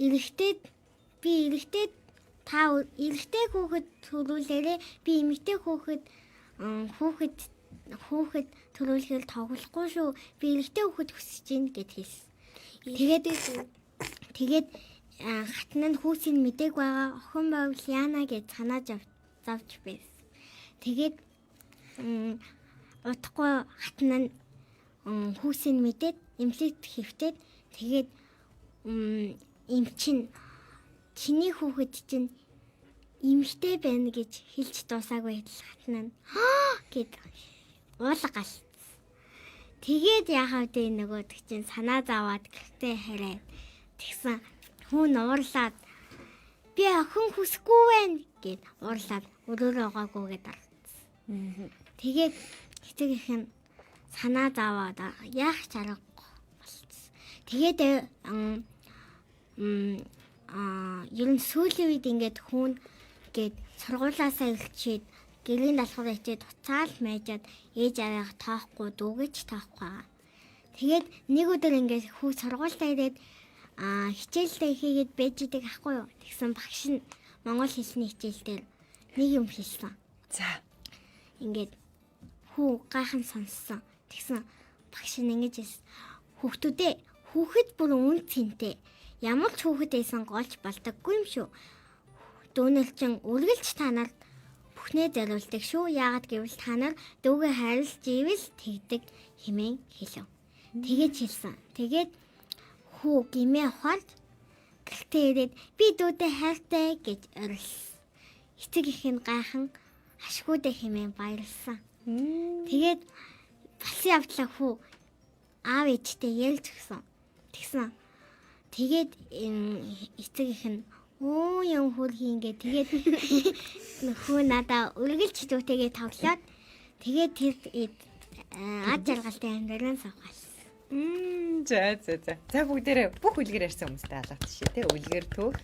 эрэгтэй би эрэгтэй та эрэгтэй хүүхэд төрүүлээрээ би эмэгтэй хүүхэд хүүхэд төрүүлэхээр тоглохгүй шүү. Би эрэгтэй хүүхэд хүсэж байна гэд хэлсэн. Тэгээд Хатан нь хүүсийг мэдээг байгаа охин байвал яана гэж санаа зовж байсан. Тэгээд удахгүй хатан нь хүүсийг мэдээд эмнэлэгт хэвтээд тэгээд эмч нь чиний хүүхэд чинь эмэгтэй байна гэж хэлж дуусаагүй л хатан нь гэд уулга галцсан. Тэгээд яхав дээ нөгөөдөг чинь санаа зовоод гэртээ хараад тэгсэн хүн уурлаад би охин хүсэхгүй байна гэд уурлаад өрөөрөө угаагүйгээд алдсан. Тэгээд эцэг их нь санаа зовоод яах ч аргагүй болцсон. Тэгээд ер нь сүүлийн үед ингээд хүн гээд сургуулаасаа ирчээд гэрийн даалгавар хичээд уцаал майжаад ээж аваагаа тоохгүй дүүгэж тоохгүй байгаа. Тэгээд нэг өдөр ингээд хүү сургуультаа ирээд хичээлдээ хийгээд байж идэг ахгүй юу. Тэгсэн багш нь монгол хэлний хичээл дээр нэг юм хэлсэн. За. Ингээд хүү гайхан сонссон. Тэгсэн багш нь ингэж хэлсэн. Хүүхдүүдээ хүүхэд бүр үн цэнтэй. Ямар ч хүүхэд байсан голж болдоггүй юм шүү. Дүүнэл чин үргэлж та нарт бүхнээ зориулдаг шүү. Яагаад гэвэл та нар дүүгээ хайрлаж ивэл тэгдэг хэмээн хэлв. Тэгэж хэлсэн. Тэгээд хүү гимээ ухаарч гэртээ ирээд би дүүдээ хайртай гэж орилсон. Эцэг их нь гайхан ашгүйдээ хэмээн баярлсан. Тэгээд болсон явдлаа хүү аав ээжтэй ярьж өгсөн. Тэгсэн. Тэгээд эцэг их нь өө юм хөрхи ингээ тэгээд хүү надаа үргэлж дүүтэйгээ тоглоод тэгээд тэр ад жаргалтай амьдралын савхалсан. За за за. За бүгдээрээ бүх үлгэр ярьсан хүмүүстэй алгадчих тий. Үлгэр түүх.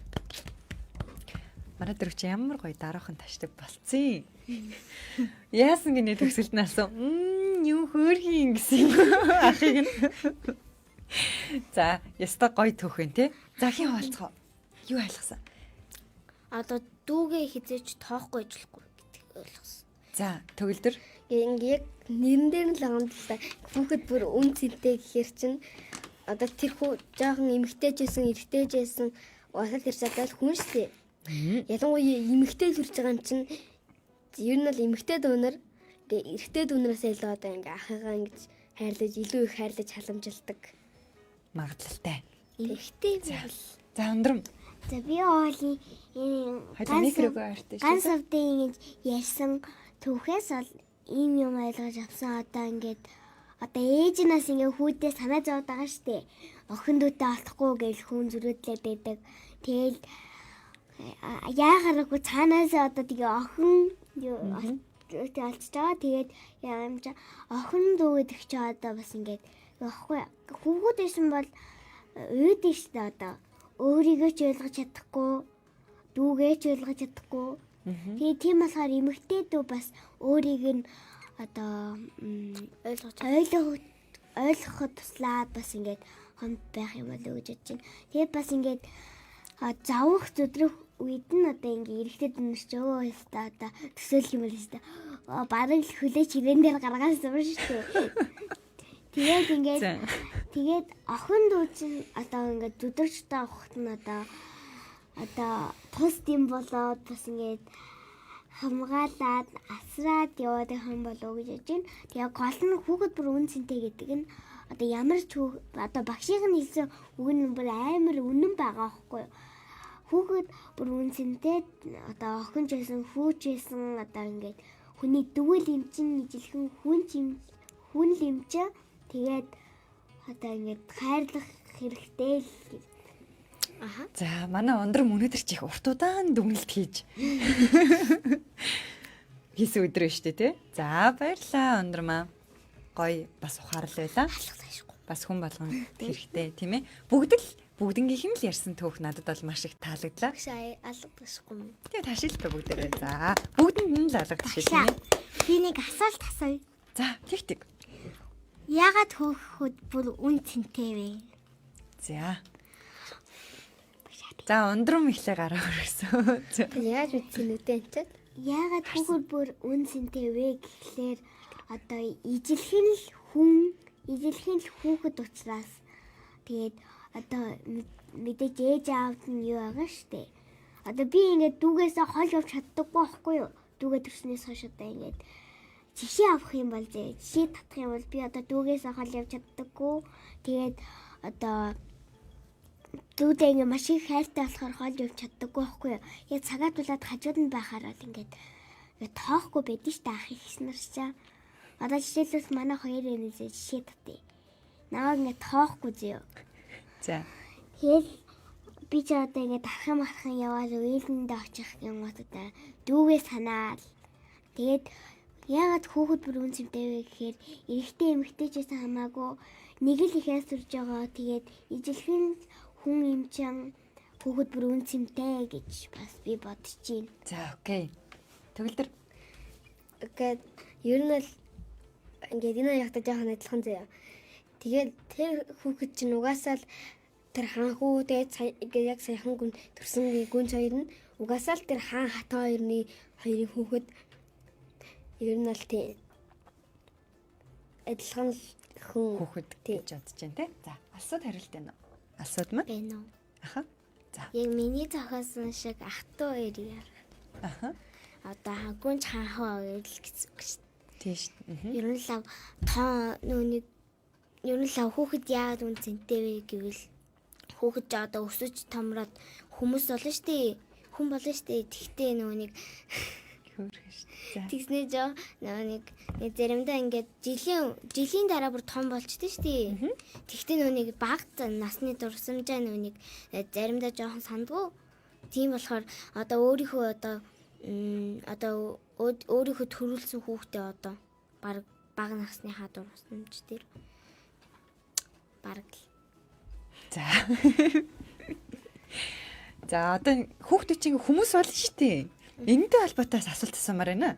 Манай дөрөв чи ямар гоё даруухан ташдаг болцсон. Яасан гинэ төгсөлд нь асуу. Юу хөөрхийн гэсэн юм ахыг нь. За, яста гоё түүх юм тий. За хин хуваалцах уу? Юу айлгсан? Одоо дүүгээ хизээч тоохгүй ажиллахгүй гэдэг ойлгосон. За, төгөлдөр. Ингээ яг нэрэн дээр нь л байгаа юм л та. Хүүхэд бүр үн цэнтэй гэхэр чинь одоо тэр хүү жоохон эмэгтэй ч байсан, эрэгтэй ч байсан угаасаа тэр чадвал хүн шүү дээ. Ялангуяа эмэгтэй л хүрч байгаа юм чинь ер нь бол эмэгтэй дүүнер ингээ эрэгтэй дүүнерээс илүү одоо ингээ ахыгаа ингэж хайрлаж илүү их хайрлаж халамжилдаг. Магадлалтай. Эмэгтэй байвал За, өндрөм. За би оолын энэ Хоёул микрогоо ойртой шүү. ганц овдын ингэж ярьсан түүхээс бол ийм юм ойлгож авсан. Одоо ингээд одоо ээж нас ингээ хүүдээ санаа зовоод байгаа штэ. Охин дүүтэй олохгүй гэж хүн зөрөөдлээд байдаг. Тэгэл яахааргүй цаанаас одоо тэгээ охин дүүтэй олцож байгаа. Тэгээд юм чи охин дүү гэдэг чи одоо бас ингээд яахгүй хүүхэд байсан бол өөдөө штэ одоо өөрийгөө ч ойлгож чадахгүй дүүгээ ч ойлгож чадахгүй. Тэгээ тийм болохоор эмэгтэй дүү бас өөрийг нь одоо ойлгож ойлгоход туслаад бас ингээд хамт байх юм болоо гэж бодож байна. Тэгээд бас ингээд зовох зүдрэх үед нь одоо ингээд эрэгтэй дүү ч өө ёстой одоо төсөөлөх юм бол ёстой. Бараг л хүлээч ирээн дээр гаргаасан юм шүү дээ. Тэгээд ингээд тэгээд охин дүү чинь одоо ингээд зүдэрч та охт нь одоо тус юм болоод бас ингээд хамгаалаад асраад яваад их юм болов уу гэж бодож байна. Тэгээ гол нь хүүхэд бүр үн цэнтэй гэдэг нь одоо ямар ч одоо багшийн нь хэлсэн үг нь бүр амар үнэн байгаа аахгүй юу? Хүүхэд бүр үн цэнтэй одоо охин ч байсан хүү ч байсан одоо ингээд хүний дүүл юм чинь ижилхэн хүн ч юм хүн л юм чинь тэгээд одоо ингээд хайрлах хэрэгтэй л гэж. За, манай өндрөм өнөөдөр чи их урт удаан дүгнэлт хийж хийсэн өдөр шүү дээ, тий? За, баярлалаа өндрөмөө. Гоё бас ухаарл байлаа. Бас хүн болгон хэрэгтэй, тийм ээ? Бүгд л бүгднгийнх нь л ярьсан түүх надад бол маш их таалагдлаа. Багш алгадахгүй юм. Тэгээ ташилтай бүгдээрээ. За, бүгдэнд нь л алгадчих тийм ээ. Би нэг асуулт асууя. За, тэг тэг. Яагаад хөөхөд бүр үн цэнтэй вэ? За. За, өндрөм ихлэ гараа өргөсөн. За. Яаж мэдсэн нүдэн чад? Яагаад хүүхэд бүр үн цэнтэй вэ гэхлээр одоо ижилхэн л хүн, ижилхэн л хүүхэд учраас тэгээд одоо мэдээж ээж аавд нь юу байгаа штэ. Одоо би ингээд дүүгээсээ хол явж чаддаггүй байхгүй юу? Дүүгээ төрснөөс хойш одоо ингээд жишээ авах юм бол зэ жишээ татах юм бол би одоо дүүгээсээ хол явж чаддаггүй. Тэгээд одоо дүүдээ ингээд маш их хайртай болохоор хол явж чаддаггүй байхгүй юу? Яг цагаат тулаад хажууд нь байхаар бол ингээд ингээд тоохгүй байдэн штэ ах их нар чаа. Одоо жишээлбэл манай хоёр эмээсээ жишээ татъя. Намайг ингээд тоохгүй зөө. За. Тэгэл би ч одоо ингээд архан мархан яваад уйлэндээ очих юм гот одоо дүүгээ санаал. Тэгээд яагаад хүүхэд бүр үн цэмтэй вэ гэхээр эрэгтэй эмэгтэй ч гэсэн хамаагүй нэг л ихээс төрж байгаа. Тэгээд ижилхэн хүн юм чин хүүхэд бүр үн цэмтэй гэж бас би бодож байна. За, окей. Төгөлдөр. Ингээд ер нь л ингээд энэ хоёртой жоохон адилхан заяа. Тэгээд тэр хүүхэд чинь угаасаа л тэр хаан хүү тэгээд ингээд яг саяхан гүн төрсөн гүнж хоёр нь угаасаа л тэр хаан хатан хоёрны хоёрын хүүхэд ер нь л тий адилхан л хүн Хүүхэд гэж бодож байна те. За, алсууд хариулт байна уу? Алсууд маань? Байна уу? Аха. За. Яг миний зохиосон шиг ах トゥ хоёрыг ярих. Аха. Одоо гүнж хаанхуу хоёр л гэсэн үг шүү дээ. Тийш. Мгм. Ер нь лав тоо нөө нэг ер нь лав хүүхэд яагаад үн цэнтэй вэ гэвэл хүүхэд ч одоо өсөж томроод хүмүүс болно шүү дээ. Хүн болно шүү дээ. Тэгтээ нөгөө нэг Хөөрхөн шүү. За. тэгснээ жоо нөгөө нэг нэг заримдаа ингээд жилийн дараа бүр том болчихдээ шүү дээ. Тэгтээ нөгөө нэг баг насны дурсамжаа нөгөө нэг заримдаа жоохон сандгүй. Тийм болохоор одоо өөрийнхөө одоо өөрийнхөө төрүүлсэн хүүхдээ одоо баг бага насныхаа дурсамж дээр баг л За. За, одоо хүүхдүүд чинь хүмүүс болно шүү дээ. Энэтэй холбоотой бас асуулт асуумаар байна.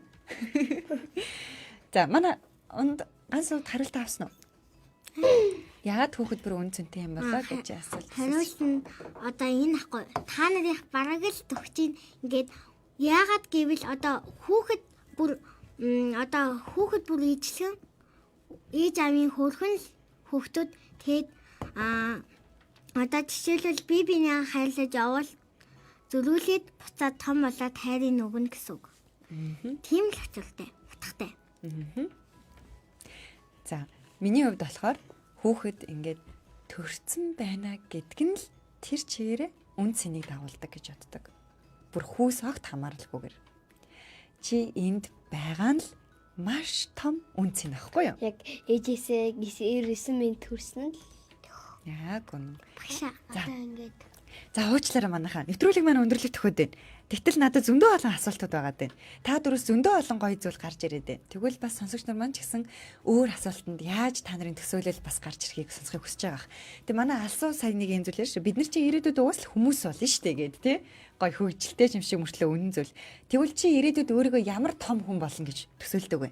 За, манай онд ганц сууд хариулт авсан уу? Яагаад хүүхэд бүр үн цэнтэй юм болоо гэж асуулт асуусан. Хариулт нь одоо энэ ахгүй. Та нарыг бараг л төгч чинь ингээд яагаад гэвэл одоо хүүхэд бүр одоо хүүхэд бүр ижлэгэн ээж аавын хөөрхөн л хүүхдүүд тэгээд одоо жишээлбэл би бинээ хайрлаж явбал зөрүүлээд буцаад том болоод хайрыг өгнө гэсэн үг. Тийм л учиртай, утгатай. За, миний хувьд болохоор хүүхэд ингээд төрцөн байна гэдг нь л тэр чигээрээ үн цэнийг дагуулдаг гэж боддог. Бүр хүүс огт хамааралгүйгээр. Чи энд байгаа нь л маш том үн цэн ахгүй юу? Яг ээжээсээ 99 минут төрсөн л Яг үнэн. багшаа. Одоо ингээд За, уучлаарай манайхаа. Нэвтрүүлэг маань өндөрлөх төхөөд байна. Тэгтэл надад зөндөө олон асуултууд байгаа даа. Та дөрөс зөндөө олон гоё зүйл гарч ирээд байна. Тэгвэл бас сонсогч нар маань ч гэсэн өөр асуултанд яаж та нарын төсөөлөл бас гарч ирэхийг сонсохыг хүсэж байгаа. Тэг манай алсуу сая нэг юм зүйл шүү. Бид нар чи ирээдүйд угаас л хүмүүс болно шүү дээ гээд тий. Гоё хөгжилтэй юм шиг мөртлөө үнэн зүйл. Тэгвэл чи ирээдүйд өөрийгөө ямар том хүн болно гэж төсөөлдөг вэ?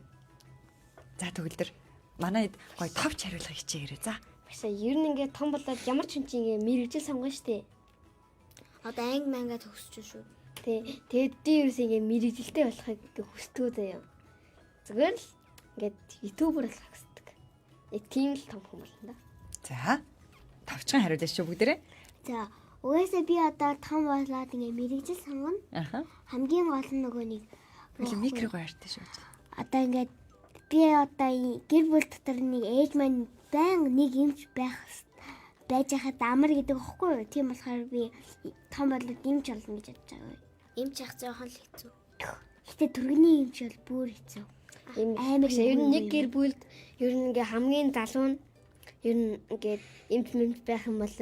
За, төгөлдөр манай гоё товч хариулахыг хичээгээрэй. За. Багшаа ер нь ингээд том болоод ямар ч хүн чинь ингээд мэрэгжил сонгоно штэ. Одоо анги манга төгсөж шүү. Тэ тэгээд би ерөөсөө ингээд мэрэгжилтэй болохыг ингээд хүсдэг заяа. Зүгээр л ингээд ютубер болохыг хүсдэг. Тийм л том хүн болно да. За. Товчхон хариулаа шүү бүгдээрээ. За угаасаа би одоо том болоод ингээ мэрэгжил сонгоно. Аха. Хамгийн гол нь нөгөө нэг Хөлөө микрого хайртай шүү. Одоо ингээд би одоо гэр бүл дотор нэг ээж маань байн нэг эмч байх байж хахад амар гэдэг аахгүй юу? Тийм болохоор би том болоод эмч болно гэж бодож байгаа. Эмч ах жоохон л хэцүү. Гэтэ түргэний эмч бол бүр хэцүү. Амар ер нь нэг гэр бүлд ер нь ингээ хамгийн залуу нь ер нь ингээд эмч мэмч байх юм бол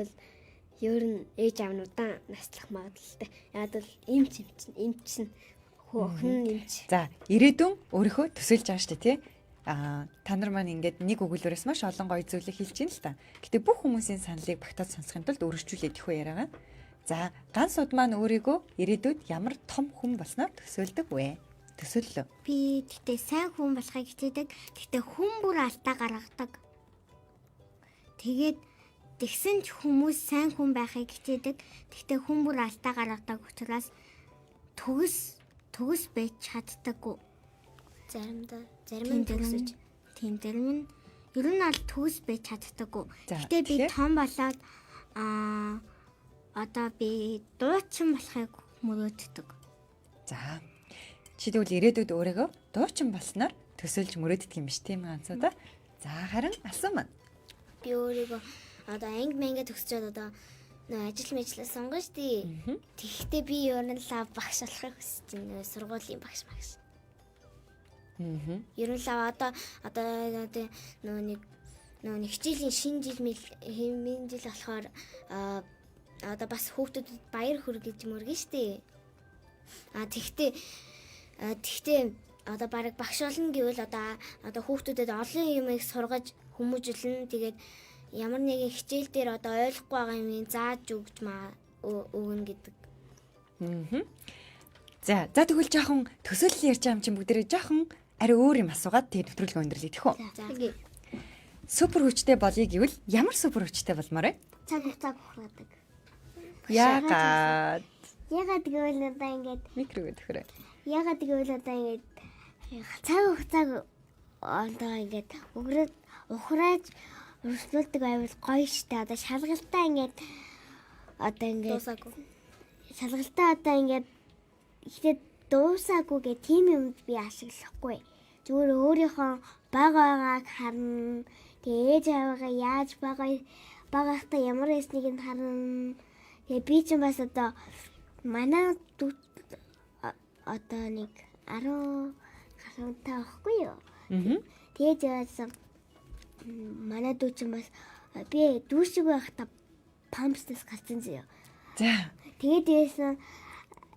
ер нь ээж аав нь удаан наслах магадлалтай. Яг бол эмч эмч эмч нь хөө охин нь эмч. За, ирээдүйн өөрийнхөө төсөөлж байгаа шүү дээ, тий? Аа, та нар маань ингээд нэг өгүүлбэрээс маш олон гоё зүйлийг хэлж байна л та. Гэтэ бүх хүмүүсийн саналыг багтаад сонсохын тулд өргөжүүлээд их яриагаа. За, ганц уд маань өөрийгөө ирээдүйд ямар том хүн болсноор төсөөлдөг вэ? Төсөөллөө. Би тэгтээ сайн хүн болохыг хичээдэг. Тэгтээ хүн бүр алдаа гаргадаг. Тэгээд тэгсэн ч хүмүүс сайн хүн байхыг хичээдэг. Тэгтээ хүн бүр алдаа гаргадаг учраас төгс байж чаддаггүй. Заримдаа зарим нь төгсөж. Тийм зарим нь ер нь бол төгс байж чаддаггүй. За, Гэтэ би тэгэхээр? том болоод Одоо би дуучин болохыг мөрөөддөг. За. Чи тэгвэл ирээдүйд өөрийгөө дуучин болсноор төсөөлж мөрөөддөг юм биш тийм ганцуудаа. За харин алсан маань. Би өөрийгөө одоо анги манга төгсчөөд одоо нөө ажил мэжлээ сонгоно штий. Тэгэхдээ би ер нь лав багш болохыг хүсэж байна. Нөө сургуулийн багш багш. Ер нь лав одоо одоо одоо нөө нэг нөө нэг хичээлийн шинэ жил хэмээн жил болохоор одоо бас хүүхдүүдэд баяр хүргэж мөргөн штий. А тэгтээ тэгтээ одоо бараг багш болно гэвэл одоо одоо хүүхдүүдэд олон юмыг сургаж хүмүүжүүлнэ. Тэгээд ямар нэгэн хичээл дээр одоо ойлгохгүй байгаа юмыг зааж өгч өгнө гэдэг. За, за тэгвэл жоохон төсөөлөл ярьж байгаа юм чинь бүгдээрээ жоохон арай өөр юм асуугаад тэгээд нэвтрүүлэг өндөрлөе тэхүү. За. Супер хүчтэй болъё гэвэл ямар супер хүчтэй болмоор вэ? Цаг хугацааг ухраадаг. Яагаад? Ягаад гэвэл одоо ингээд Микрог төхөрөө. ягаад гэвэл одоо ингээд цаг хугацааг одоо ингээд өгрөөд ухрааж өрсөлдөг байвал гоё штэ. Одоо шалгалтаа ингээд одоо ингээд Дуусаагүй. шалгалтаа одоо ингээд ихтэй дуусаагүй гэх тийм юмд би ашиглахгүй. Зүгээр өөрийнхөө баг байгааг харна. Тэгээ ээж аваагаа яаж бага багахта ямар байсныг нь харна. Тэгээ би ч бас одоо манай одоо нэг 10 гаруйтай байхгүй юу? Тэгээд яасан манай дүү чинь бас би дүү шиг байхдаа пампснаас гарсан зөө. За. Тэгээд яасан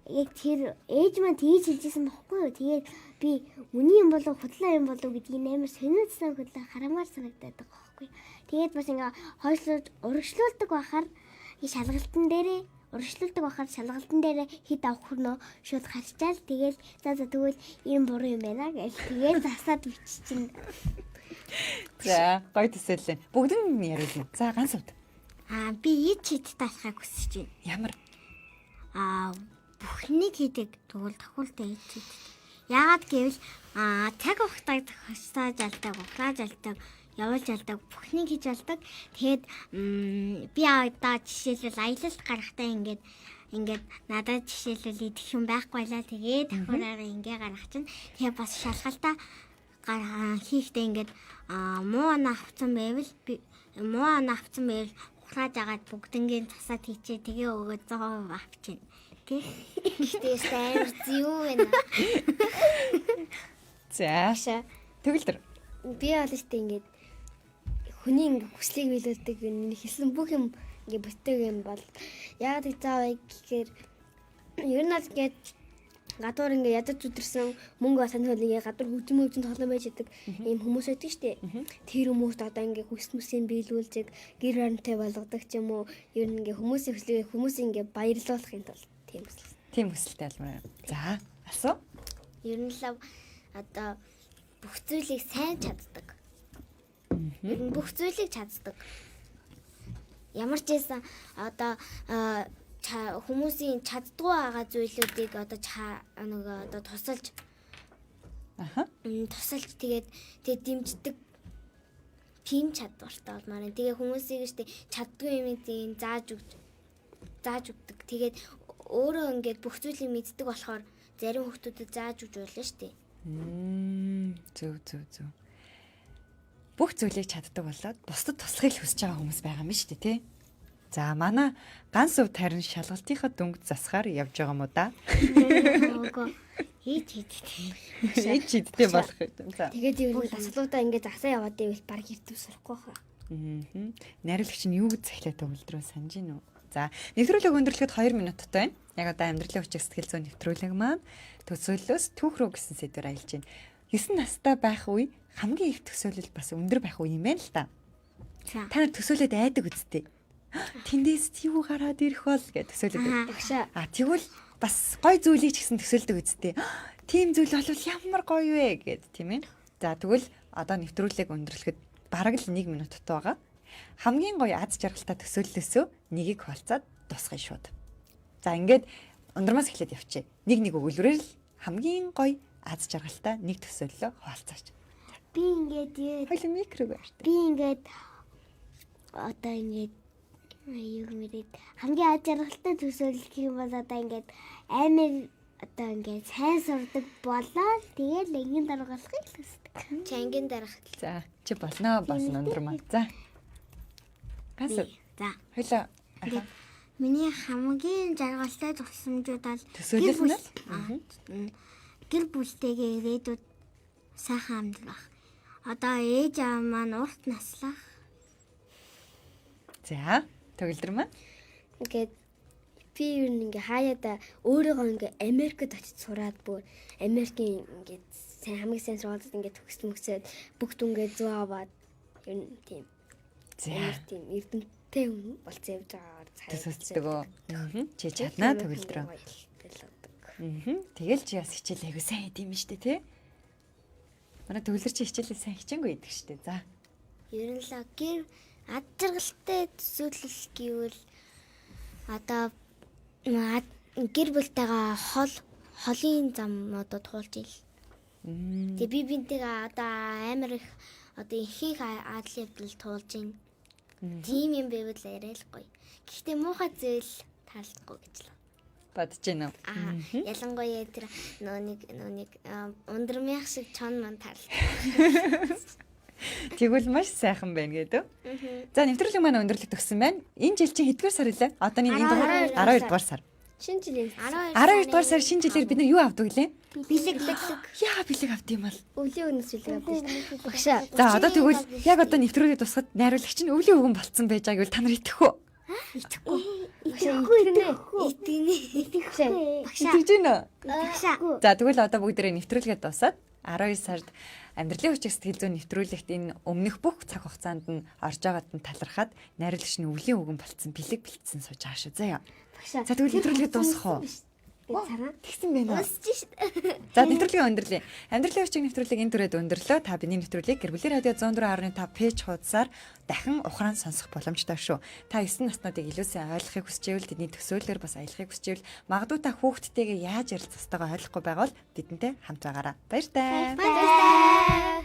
яг тэр ээж маань тэгж хэлжсэн бохгүй юу? Тэгээд би үний юм болов худлаа юм болов гэдгийг амар сониуцсан худлаа харамаар санагдаад байгаа бохгүй юу? Тэгээд бас ингээ хойшлуулж урагшлуулдаг байхаар шалгалтан дээрээ урагшлуулдаг байхаар шалгалтан дээрээ хэд авах нөө шууд харчаал тэгэл за за тэгвэл ийм буруу юм байна гэж тэгээд засаад биччихэв. За, гоё төсөөллөө. Бүгд нь яриулна. За, ганц хувьд. Аа би ид чидтэй болохыг хүсэж байна. Ямар? Аа бүхнийг хийдэг. Тэгвэл тохиолдол ид чидтэй. Яагаад гэвэл аа цаг хугацааг тохирсоож алдаг, ухрааж алдаг, явуулж алдаг, бүхнийг хийж алдаг. Тэгээд би одоо жишээлбэл аялалд гарахдаа ингээд надад жишээлбэл идэх юм байхгүй лаа. Тэгээд тохиороо ингээ гаргах чинь. Тэгээ бас шалгалтаа хийхдээ ингээд муу оноо авцсан байвал би муу оноо авцсан байвал ухрааж агаад бүгднгийн засаад хийчээ тэгээ өгөө 100% авчихна. Тэ? Гэхдээ амар зүү байна. За. Тэгвэл тэр. Би бол штэ ингээд хүний ингээд хүслийг биелүүлдэг юм хэлсэн бүх юм ингээд бүтдэг юм бол яагаад гэж заавал гэхээр ер нь бол ингээд гадуур ингээд ядаж зүдэрсэн мөнгө санхүүл ингээд гадуур хөгжим тоглоом байж идэг ийм хүмүүс байдаг штэ. Тэр хүмүүст одоо ингээд хүс мүсийг биелүүлдэг, гэр баримттай болгодог ч юм уу. Ер нь ингээд хүмүүсийн хүслийг хүмүүсийг ингээд баярлуулахын тулд тийм хүсэл. Тийм хүсэлтэй алмаар. За, асуу. Ер нь л одоо бүх зүйлийг сайн чаддаг. Ер нь бүх зүйлийг чаддаг. Ямар ч байсан одоо хүмүүсийн чаддгүй байгаа зүйлүүдийг одоо нөгөө одоо тусалж тусалж тэгээд дэмждэг тийм чадвартай болмаар. Тэгээ хүмүүсийг штэ чаддгүй юмыг тийм зааж өгдөг. Тэгээд өөрөө ингээд бүх зүйлийг мэддэг болохоор зарим хүмүүстэд зааж өгч болно штэ. Зөв зөв зөв. Бүх зүйлийг чаддаг болоод бусдад туслахыг хүсэж байгаа хүмүүс байгаа юм шүү дээ, тий? За, манай ганц өв тарин шалгалтынхаа дүнг засахаар явж байгаа юм уу да? Үгүй. Ич хийдтэй. Ич хийдтэй болох юм. За. Тэгээд ер нь дасгалуудаа ингээд засаа яваад байвал баг эрдэв сурахгүй хаа. Найруулагч нь юу гэж захилаад төгөлдрөө санаж гин үү? За, нэвтрүүлэг өндөрлөхөд 2 минуттай байна. Яг одоо амьдралын хүчиг сэтгэл зүйн нэвтрүүлэг маань төсөөллөөс түүх рүү гэсэн сэдвээр аялж байна. 9 настай байх үе хамгийн их төсөөлөл бас өндөр байх үе юм байна л та. Та нар төсөөлөд айдаг үсттэй. Тэндээс юу гараад ирэх бол гэж төсөөлөд байдаг. А тэгвэл бас гой зүйлийг ч гэсэн төсөөлдөг үсттэй. Тийм зүйл болвол ямар гоё вэ гэд тийм ээ. За тэгвэл одоо нэвтрүүлэг өндөрлөхөд бараг л 1 минуттай байгаа. Хамгийн гоё аз жаргалтай төсөөллөөсөө нэгийг хуваалцаад дуусгая шууд. За ингээд ундрамаас эхлээд явчих. Нэг нэг өгүүлбэрээр л хамгийн гоё аз жаргалтай нэг төсөөллөө хуваалцаач. Би ингээд хоёул микрог байна. Би ингээд одоо ингээд Юу гэмээр хамгийн аз жаргалтай төсөөлөл гэх юм бол одоо ингээд амар одоо ингээд сайн сурдаг болоод тэгээд ангийн дарга болохыг л хүсдэг. Чи ангийн дарга. За, чи болно болно өндөр маа. За. Ганц. За. Хойлоо. Миний хамгийн жаргалтай тусламжууд бол Төсөөлөл нь гэр бүлтэйгээ ирээдүйд сайхан амьдрах. Одоо ээж аав маань урт наслах. За, төгөлдөр маань. Ингээд би ер нь ингээ хаяада өөрийгөө ингээ Америкт очиж сураад бүр Америкийн ингээд сайн хамгийн сайн сургуулиуд ингээ төгс мөксөөд бүх дүнгээ зөв аваад ер нь тийм. За. Тийм эрдэмтдээ хүн болцсон явж байгаагаар Төсөөлдөг үү? Чи чаднаа төгөлдрөө. Тэгэл чи бас хичээл айгу сайн хийд юм штэ тий? Манай төгөлдөр чи хичээлээ сайн хичээнгүй идэх штэ. За. Ер нь л гэр ад жаргалтай төсөөлөл гэвэл одоо гэр бүлтэйгээ хол холын зам одоо туулж ил. Тэгээ би бинтэйгээ одоо амар их одоо ихэнх адал явдал туулж ийн. Тийм юм байвал арай л гоё. Гэхдээ муухай зүйл таалдахгүй гэж л бодож байна уу? Аа, ялангуяа тэр нөө нэг ундрмях шиг чон ман таалдаг. Тэгвэл маш сайхан байна гэдэг. За, нэвтрүүлэг маань өндөрлөгт өгсөн байна. Энэ жил чинь хэдгээр сар илээ? Одооний энэ дугаар 12 дугаар сар. Шинэ жилийн 12 дугаар сар шинэ жилээр бид нар юу авдаг лээ? Бэлэг. Яа, бэлэг авд юм бол. Өвлийн өгнөс бэлэг авдаг шүү дээ. Багшаа. За, одоо тэгвэл яг одоо нэвтрүүлгийг тусахад найруулагч нь өвлийн өгөн болцсон байж байгааг та нар итгэх үү? Итгэхгүй. Итгэнэ. Итгэхгүй. Итгэж байна уу? Багшаа. За, тэгвэл одоо бүгдээрээ нэвтрүүлгээ дуусаад 12 сард амьдралын хүчиг сэтгэл зүйн нэвтрүүлэгт энэ өмнөх бүх цаг хугацаанд нь орж байгаад нь талархаад найруулагч нь өвлийн өгөн болцсон бэлэг бэлтсэн сууж байгаа шүү. Заяа. Багшаа. За, тэгвэл нэвтрүүлгээ дуусгах уу? Цараа. Тэгсэн байна уу? Өсөж шít. За, нэвтрүүлгээ өндөрлөе. Амьдралын хүчиг нэвтрүүлэг энэ түрээд өндөрлөө. Та бидний нэвтрүүлгийг гэр бүлийн радио 104.5 пэйж хуудасаар дахин ухраан сонсох боломжтой шүү. Та 9 наснуудыг илүү сайн ойлгохыг хүсч ивэл тэдний төсөөллөөр бас аялахыг хүсч ивэл магадгүй та хүүхдтэйгээ яаж ярилцах ёстойгоо ойлгохгүй байгаа бол бидэнтэй хамт байгаарай. Баяртай. Баярлалаа.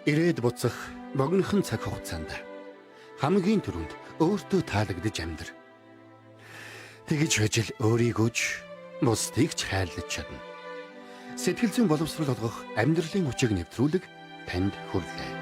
Ирээд буцах богинохон цаг хугацаанд хамгийн түрүүнд өөртөө таалагдж амьдр. Тэгж байж л өөрийгөө ч бусдыг ч хайрлаж чадна. Сэтгэл зүйн боловсрол олгох амьдралын хүчийг нэвтрүүлэг танд хүрлээ.